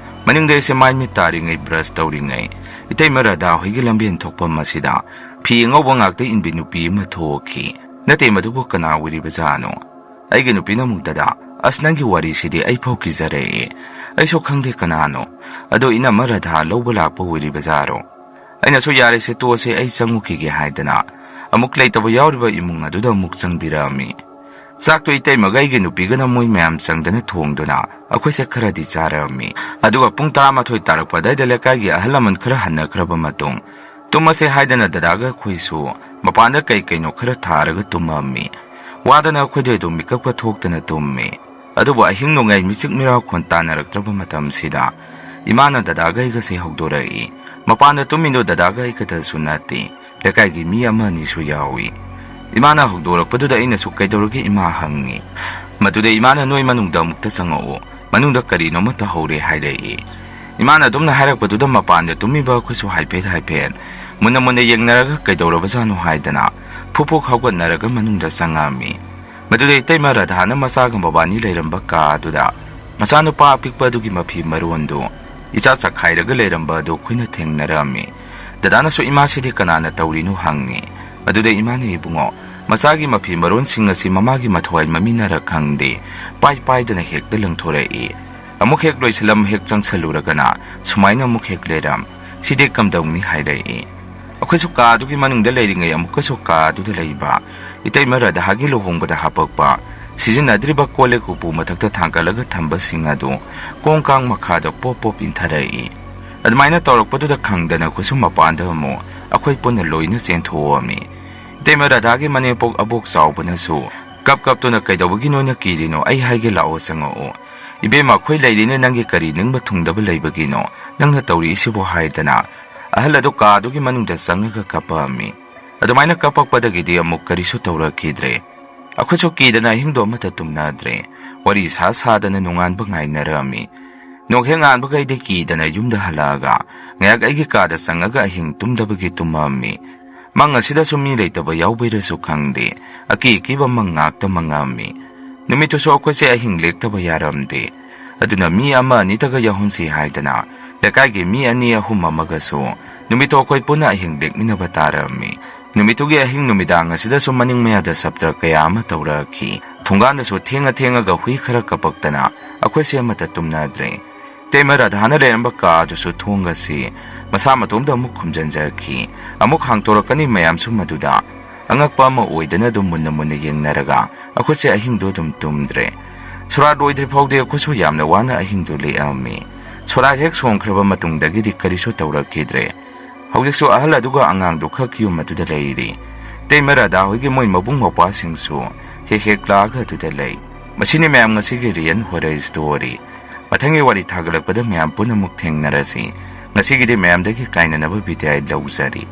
ꯃꯅꯤꯡꯗ ꯑꯩꯁꯦ ꯃꯥꯏ ꯃꯤꯠ ꯇꯥꯔꯤꯉꯩ, ꯕ꯭ꯔꯁ ꯇꯧꯔꯤꯉꯩ, ꯏꯇꯩꯃ ꯔꯥꯙꯥ ꯍꯣꯏꯒꯤ ꯂꯝꯕꯦꯟ ꯊꯣꯛꯐꯝ ꯑꯁꯤꯗ ꯐꯤ ꯑꯉꯧꯕ ꯉꯥꯛꯇ ꯏꯟꯕꯤ ꯅꯨꯄꯤ ꯑꯃ ꯊꯣꯛꯈꯤ꯫ ꯅꯠꯇꯦ, ꯃꯗꯨꯕꯨ ꯀꯅꯥ ꯑꯣꯏꯔꯤꯕꯖꯥꯠꯅꯣ?" ꯑꯩꯒꯤ ꯅꯨꯄꯤꯅ ꯑꯃꯨꯛ, "ꯗꯗꯥ, ꯑꯁ, ꯅꯪꯒꯤ ꯋꯥꯔꯤꯁꯤꯗꯤ ꯑꯩ ꯐꯥꯎ ꯀꯤꯖꯔꯛꯑꯦ꯫ ꯑꯩꯁꯨ ꯈꯪꯗꯦ ꯀꯅꯥꯅꯣ꯫ ꯑꯗꯣ ꯏꯅꯝꯃ ꯔꯥꯙꯥ ꯂꯧꯕ ꯂꯥꯛꯄ ꯑꯣꯏꯔꯤꯕꯖꯥꯔꯣ?" ꯑꯩꯅꯁꯨ, "ꯌꯥꯔꯦꯁꯦ, ꯇꯣꯛꯑꯁꯦ, ꯑꯩ ꯆꯪꯉꯨꯈꯤꯒꯦ" ꯍꯥꯏꯗꯅ ꯑꯃꯨꯛ ꯂꯩꯇꯕ ꯌꯥꯎꯔꯤꯕ ꯏꯃꯨꯡ ꯑꯗꯨꯗ ꯑꯃꯨꯛ ꯆꯪꯕꯤꯔꯛꯑꯝꯃꯤ꯫ ꯆꯥꯛꯇꯣ ꯏꯇꯩꯃꯒ ꯑꯩꯒꯤ ꯅꯨꯄꯤꯒꯅ ꯃꯣꯏ ꯃꯌꯥꯝ ꯆꯪꯗꯅ ꯊꯣꯡꯗꯨꯅ ꯑꯩꯈꯣꯏꯁꯦ ꯈꯔꯗꯤ ꯆꯥꯔꯛꯑꯝꯃꯤ꯫ ꯑꯗꯨꯒ ꯄꯨꯡ ꯇꯔꯥꯃꯥꯊꯣꯏ ꯇꯥꯔꯛꯄ ꯑꯗꯥꯏꯗ ꯂꯩꯀꯥꯏꯒꯤ ꯑꯍꯜ ꯂꯃꯟ ꯈꯔ ꯍꯟꯅꯈ꯭ꯔꯕ ꯃꯇꯨꯡ, ꯇꯨꯝꯃꯁꯦ ꯍꯥꯏꯗꯅ ꯗꯗꯥꯒ ꯑꯩꯈꯣꯏꯁꯨ ꯃꯄꯥꯟꯗ ꯀꯩ ꯀꯩꯅꯣ ꯈꯔ ꯊꯥꯔꯒ ꯇꯨꯝꯃꯝꯃꯤ꯫ ꯋꯥꯗꯅ ꯑꯩꯈꯣꯏꯗꯤ ꯑꯗꯨꯝ ꯃꯤꯀꯞꯀ ꯊꯣꯛꯇꯅ ꯇꯨꯝꯃꯤ꯫ ꯑꯗꯨꯕꯨ ꯑꯍꯤꯡ ꯅꯣꯡꯌꯥꯏ ꯃꯤꯆꯤꯛ ꯃꯤꯔꯥꯎꯈꯣꯟ ꯇꯥꯅꯔꯛꯇ꯭ꯔꯕ ꯃꯇꯝꯁꯤꯗ ꯏꯃꯥꯅ ꯗꯗꯥꯒ ꯑꯩꯒꯁꯦ ꯍꯧꯗꯣꯔꯛꯏ꯫ ꯃꯄꯥꯟꯗ ꯇꯨꯝꯃꯤꯗꯣ ꯗꯗꯥꯒ ꯑꯩ ꯈꯛꯇꯁꯨ ꯅꯠꯇꯦ, ꯂꯩꯀꯥꯏꯒꯤ ꯃꯤ ꯑꯃ ꯑꯅꯤꯁꯨ ꯌꯥꯎꯏ꯫ ꯏꯃꯥꯅ ꯍꯧꯗꯣꯔꯛꯄꯗꯨꯗ ꯑꯩꯅꯁꯨ, "ꯀꯩꯗꯧꯔꯒꯦ ꯏꯃꯥ?" ꯍꯪꯉꯤ꯫ ꯃꯗꯨꯗ ꯏꯃꯥꯅ, "ꯅꯣꯏ ꯃꯅꯨꯡꯗ ꯑꯃꯨꯛꯇ ꯆꯪꯉꯛꯑꯣ, ꯃꯅꯨꯡꯗ ꯀꯔꯤꯅꯣꯃ ꯇꯧꯍꯧꯔꯦ" ꯍꯥꯏꯔꯛꯏ꯫ ꯏꯃꯥꯅ ꯑꯗꯨꯝꯅ ꯍꯥꯏꯔꯛꯄꯗꯨꯗ ꯃꯄꯥꯟꯗ ꯇꯨꯝꯃꯤꯕ ꯑꯩꯈꯣꯏꯁꯨ ꯍꯥꯏꯐꯦꯠ ꯍꯥꯏꯐꯦꯠ ꯃꯨꯟꯅ ꯃꯨꯟꯅ ꯌꯦꯡꯅꯔꯒ ꯀꯩꯗꯧꯔꯕꯖꯥꯠꯅꯣ ꯍꯥꯏꯗꯅ ꯐꯨꯛ ꯐꯨꯛ ꯍꯧꯒꯠꯅꯔꯒ ꯃꯅꯨꯡꯗ ꯆꯪꯉꯛꯑꯝꯃꯤ꯫ ꯃꯗꯨꯗ ꯏꯇꯩꯃ ꯔꯥꯙꯥꯅ ꯃꯆꯥꯒ ꯃꯕꯥꯅꯤ ꯂꯩꯔꯝꯕ ꯀꯥ ꯑꯗꯨꯗ ꯃꯆꯥꯅꯨꯄꯥ ꯑꯄꯤꯛꯄ ꯑꯗꯨꯒꯤ ꯃꯐꯤ ꯃꯔꯣꯟꯗꯨ ꯏꯆꯥ ꯆꯈꯥꯏꯔꯒ ꯂꯩꯔꯝꯕ ꯑꯗꯨ ꯑꯩꯈꯣꯏꯅ ꯊꯦꯡꯅꯔꯝꯃꯤ꯫ ꯗꯗꯥꯅꯁꯨ "ꯏꯃꯥꯁꯤꯗꯤ ꯀꯅꯥꯅ ꯇꯧꯔꯤꯅꯣ?" ꯍꯪꯉꯤ꯫ ꯑꯗꯨꯗ ꯏꯃꯥꯅ, "ꯏꯕꯨꯡꯉꯣ, ꯃꯆꯥꯒꯤ ꯃꯐꯤ ꯃꯔꯣꯟꯁꯤꯡ ꯑꯁꯤ ꯃꯃꯥꯒꯤ ꯃꯊꯋꯥꯏ ꯃꯃꯤꯟꯅꯔ ꯈꯪꯗꯦ, ꯄꯥꯏ ꯄꯥꯏꯗꯅ ꯍꯦꯛꯇ ꯂꯪꯊꯣꯔꯛꯏ꯫ ꯑꯃꯨꯛ ꯍꯦꯛ ꯂꯣꯏꯁꯤꯜꯂꯝ, ꯍꯦꯛ ꯆꯪꯁꯜꯂꯨꯔꯒꯅ ꯁꯨꯃꯥꯏꯅ ꯑꯃꯨꯛ ꯍꯦꯛ ꯂꯩꯔꯝ꯫ ꯁꯤꯗꯤ ꯀꯝꯗꯧꯅꯤ?" ꯍꯥꯏꯔꯛꯏ꯫ ꯑꯩꯈꯣꯏꯁꯨ ꯀꯥ ꯑꯗꯨꯒꯤ ꯃꯅꯨꯡꯗ ꯂꯩꯔꯤꯉꯩ ꯑꯃꯨꯛꯀꯁꯨ ꯀꯥ ꯑꯗꯨꯗ ꯂꯩꯕ ꯏꯇꯩꯃ ꯔꯥꯙꯥꯒꯤ ꯂꯨꯍꯣꯡꯕꯗ ꯍꯥꯄꯛꯄ ꯁꯤꯖꯤꯟꯅꯗ꯭ꯔꯤꯕ ꯀꯣꯜ ꯂꯤꯛ ꯎꯄꯨ ꯃꯊꯛꯇ ꯊꯥꯡꯒꯠꯂꯒ ꯊꯝꯕꯁꯤꯡ ꯑꯗꯨ ꯀꯣꯡ ꯀꯥꯡ ꯃꯈꯥꯗ ꯄꯣꯞ ꯄꯣꯞ ꯏꯟꯊꯔꯛꯏ꯫ ꯑꯗꯨꯃꯥꯏꯅ ꯇꯧꯔꯛꯄꯗꯨꯗ ꯈꯪꯗꯅ ꯑꯩꯈꯣꯏꯁꯨ ꯃꯄꯥꯟꯗ ꯑꯃꯨꯛ ꯑꯩꯈꯣꯏ ꯄꯨꯟꯅ ꯂꯣꯏꯅ ꯆꯦꯟꯊꯣꯛꯑꯝꯃꯤ꯫ ꯏꯇꯩꯃ ꯔꯥꯙꯥꯒꯤ ꯃꯅꯦꯝꯄꯣꯛ ꯑꯕꯣꯛ ꯆꯥꯎꯕꯅꯁꯨ ꯀꯞ ꯀꯞꯇꯨꯅ, "ꯀꯩꯗꯧꯕꯒꯤ ꯅꯣꯏꯅ ꯀꯤꯔꯤꯅꯣ? ꯑꯩ ꯍꯥꯏꯒꯦ ꯂꯥꯛꯑꯣ, ꯆꯪꯉꯛꯑꯣ꯫ ꯏꯕꯦꯝꯃ, ꯑꯩꯈꯣꯏ ꯂꯩꯔꯤꯅꯦ, ꯅꯪꯒꯤ ꯀꯔꯤ ꯅꯤꯡꯕ ꯊꯨꯡꯗꯕ ꯂꯩꯕꯒꯤꯅꯣ? ꯅꯪꯅ ꯇꯧꯔꯤꯁꯤꯕꯨ?" ꯍꯥꯏꯗꯅ ꯑꯍꯜ ꯑꯗꯨ ꯀꯥ ꯑꯗꯨꯒꯤ ꯃꯅꯨꯡꯗ ꯆꯪꯉꯒ ꯀꯞꯄꯛꯑꯝꯃꯤ꯫ ꯑꯗꯨꯃꯥꯏꯅ ꯀꯞꯄꯛꯄꯗꯒꯤꯗꯤ ꯑꯃꯨꯛ ꯀꯔꯤꯁꯨ ꯇꯧꯔꯛꯈꯤꯗ꯭ꯔꯦ꯫ ꯑꯩꯈꯣꯏꯁꯨ ꯀꯤꯗꯅ ꯑꯍꯤꯡꯗꯣ ꯑꯃꯠꯇ ꯇꯨꯝꯅꯗ꯭ꯔꯦ꯫ ꯋꯥꯔꯤ ꯁꯥ ꯁꯥꯗꯅ ꯅꯣꯡꯉꯥꯟꯕ ꯉꯥꯏꯅꯔꯝꯃꯤ꯫ ꯅꯣꯡ ꯍꯦꯛ ꯉꯥꯟꯕꯒ ꯑꯩꯗꯤ ꯀꯤꯗꯅ ꯌꯨꯝꯗ ꯍꯜꯂꯛꯑꯒ ꯉꯥꯏꯍꯥꯛ ꯑꯩꯒꯤ ꯀꯥꯗ ꯆꯪꯉꯒ ꯑꯍꯤꯡ ꯇꯨꯝꯗꯕꯒꯤ ꯇꯨꯝꯃꯝꯃꯤ꯫ ꯃꯪ ꯑꯁꯤꯗꯁꯨ ꯃꯤ ꯂꯩꯇꯕ ꯌꯥꯎꯕꯩꯔꯁꯨ ꯈꯪꯗꯦ, ꯑꯀꯤ ꯑꯀꯤꯕ ꯃꯪ ꯉꯥꯛꯇ ꯃꯪꯉꯝꯃꯤ꯫ ꯅꯨꯃꯤꯠꯇꯨꯁꯨ ꯑꯩꯈꯣꯏꯁꯦ ꯑꯍꯤꯡ ꯂꯦꯛꯇꯕ ꯌꯥꯔꯝꯗꯦ꯫ ꯑꯗꯨꯅ ꯃꯤ ꯑꯃ ꯑꯅꯤꯇꯒ ꯌꯥꯎꯍꯟꯁꯤ ꯍꯥꯏꯗꯅ ꯂꯩꯀꯥꯏꯒꯤ ꯃꯤ ꯑꯅꯤ ꯑꯍꯨꯝ ꯑꯃꯒꯁꯨ ꯅꯨꯃꯤꯠꯇꯣ ꯑꯩꯈꯣꯏ ꯄꯨꯟꯅ ꯑꯍꯤꯡ ꯂꯦꯛꯃꯤꯟꯅꯕ ꯇꯥꯔꯝꯃꯤ꯫ ꯅꯨꯃꯤꯠꯇꯨꯒꯤ ꯑꯍꯤꯡ ꯅꯨꯃꯤꯗꯥꯡ ꯑꯁꯤꯗꯁꯨ ꯃꯅꯤꯡ ꯃꯌꯥꯗ ꯁꯞꯇ꯭ꯔ ꯀꯌꯥ ꯑꯃ ꯇꯧꯔꯛꯈꯤ꯫ ꯊꯣꯡꯒꯥꯟꯗꯁꯨ ꯊꯦꯡꯉ ꯊꯦꯡꯉꯒ ꯍꯨꯏ ꯈꯔ ꯀꯞꯄꯛꯇꯅ ꯑꯩꯈꯣꯏꯁꯦ ꯑꯃꯠꯇ ꯇꯨꯝꯅꯗ꯭ꯔꯦ꯫ ꯏꯇꯩꯃ ꯔꯥꯙꯥꯅ ꯂꯩꯔꯝꯕ ꯀꯥ ꯑꯗꯨꯁꯨ ꯊꯣꯡ ꯑꯁꯤ ꯃꯁꯥ ꯃꯇꯣꯝꯗ ꯑꯃꯨꯛ ꯈꯨꯝꯖꯤꯟꯖꯈꯤ꯫ ꯑꯃꯨꯛ ꯍꯥꯡꯇꯣꯔꯛꯀꯅꯤ ꯃꯌꯥꯝꯁꯨ ꯃꯗꯨꯗ꯫ ꯑꯉꯛꯄ ꯑꯃ ꯑꯣꯏꯗꯅ ꯑꯗꯨꯝ ꯃꯨꯟꯅ ꯃꯨꯟꯅ ꯌꯦꯡꯅꯔꯒ ꯑꯩꯈꯣꯏꯁꯦ ꯑꯍꯤꯡꯗꯨ ꯑꯗꯨꯝ ꯇꯨꯝꯗ꯭ꯔꯦ꯫ ꯁꯣꯔꯥꯠ ꯂꯣꯏꯗ꯭ꯔꯤ ꯐꯥꯎꯗꯤ ꯑꯩꯈꯣꯏꯁꯨ ꯌꯥꯝꯅ ꯋꯥꯅ ꯑꯍꯤꯡꯗꯨ ꯂꯦꯛꯑꯝꯃꯤ꯫ ꯁꯣꯔꯥꯠ ꯍꯦꯛ ꯁꯣꯟꯈ꯭ꯔꯕ ꯃꯇꯨꯡꯗꯒꯤꯗꯤ ꯀꯔꯤꯁꯨ ꯇꯧꯔꯛꯈꯤꯗ꯭ꯔꯦ꯫ ꯍꯧꯖꯤꯛꯁꯨ ꯑꯍꯜ ꯑꯗꯨꯒ ꯑꯉꯥꯡꯗꯨ ꯈꯛ ꯌꯨꯝ ꯑꯗꯨꯗ ꯂꯩꯔꯤ꯫ ꯏꯇꯩꯃ ꯔꯥꯙꯥ ꯍꯣꯏꯒꯤ ꯃꯣꯏ ꯃꯕꯨꯡ ꯃꯧꯄ꯭ꯋꯥꯁꯤꯡꯁꯨ ꯍꯦꯛ ꯍꯦꯛ ꯂꯥꯛꯑꯒ ꯑꯗꯨꯗ ꯂꯩ꯫ ꯃꯁꯤꯅꯤ ꯃꯌꯥꯝ ꯉꯁꯤꯒꯤ Real Horror Story꯫ ꯃꯊꯪꯒꯤ ꯋꯥꯔꯤ ꯊꯥꯒꯠꯂꯛꯄꯗ ꯃꯌꯥꯝ ꯄꯨꯟꯅ ꯑꯃꯨꯛ ꯊꯦꯡꯅꯔꯁꯤ꯫ ꯉꯁꯤꯒꯤꯗꯤ ꯃꯌꯥꯝꯗꯒꯤ ꯀꯥꯏꯅꯅꯕ ꯕꯤꯗꯥꯏ ꯂꯧꯖꯔꯤ꯫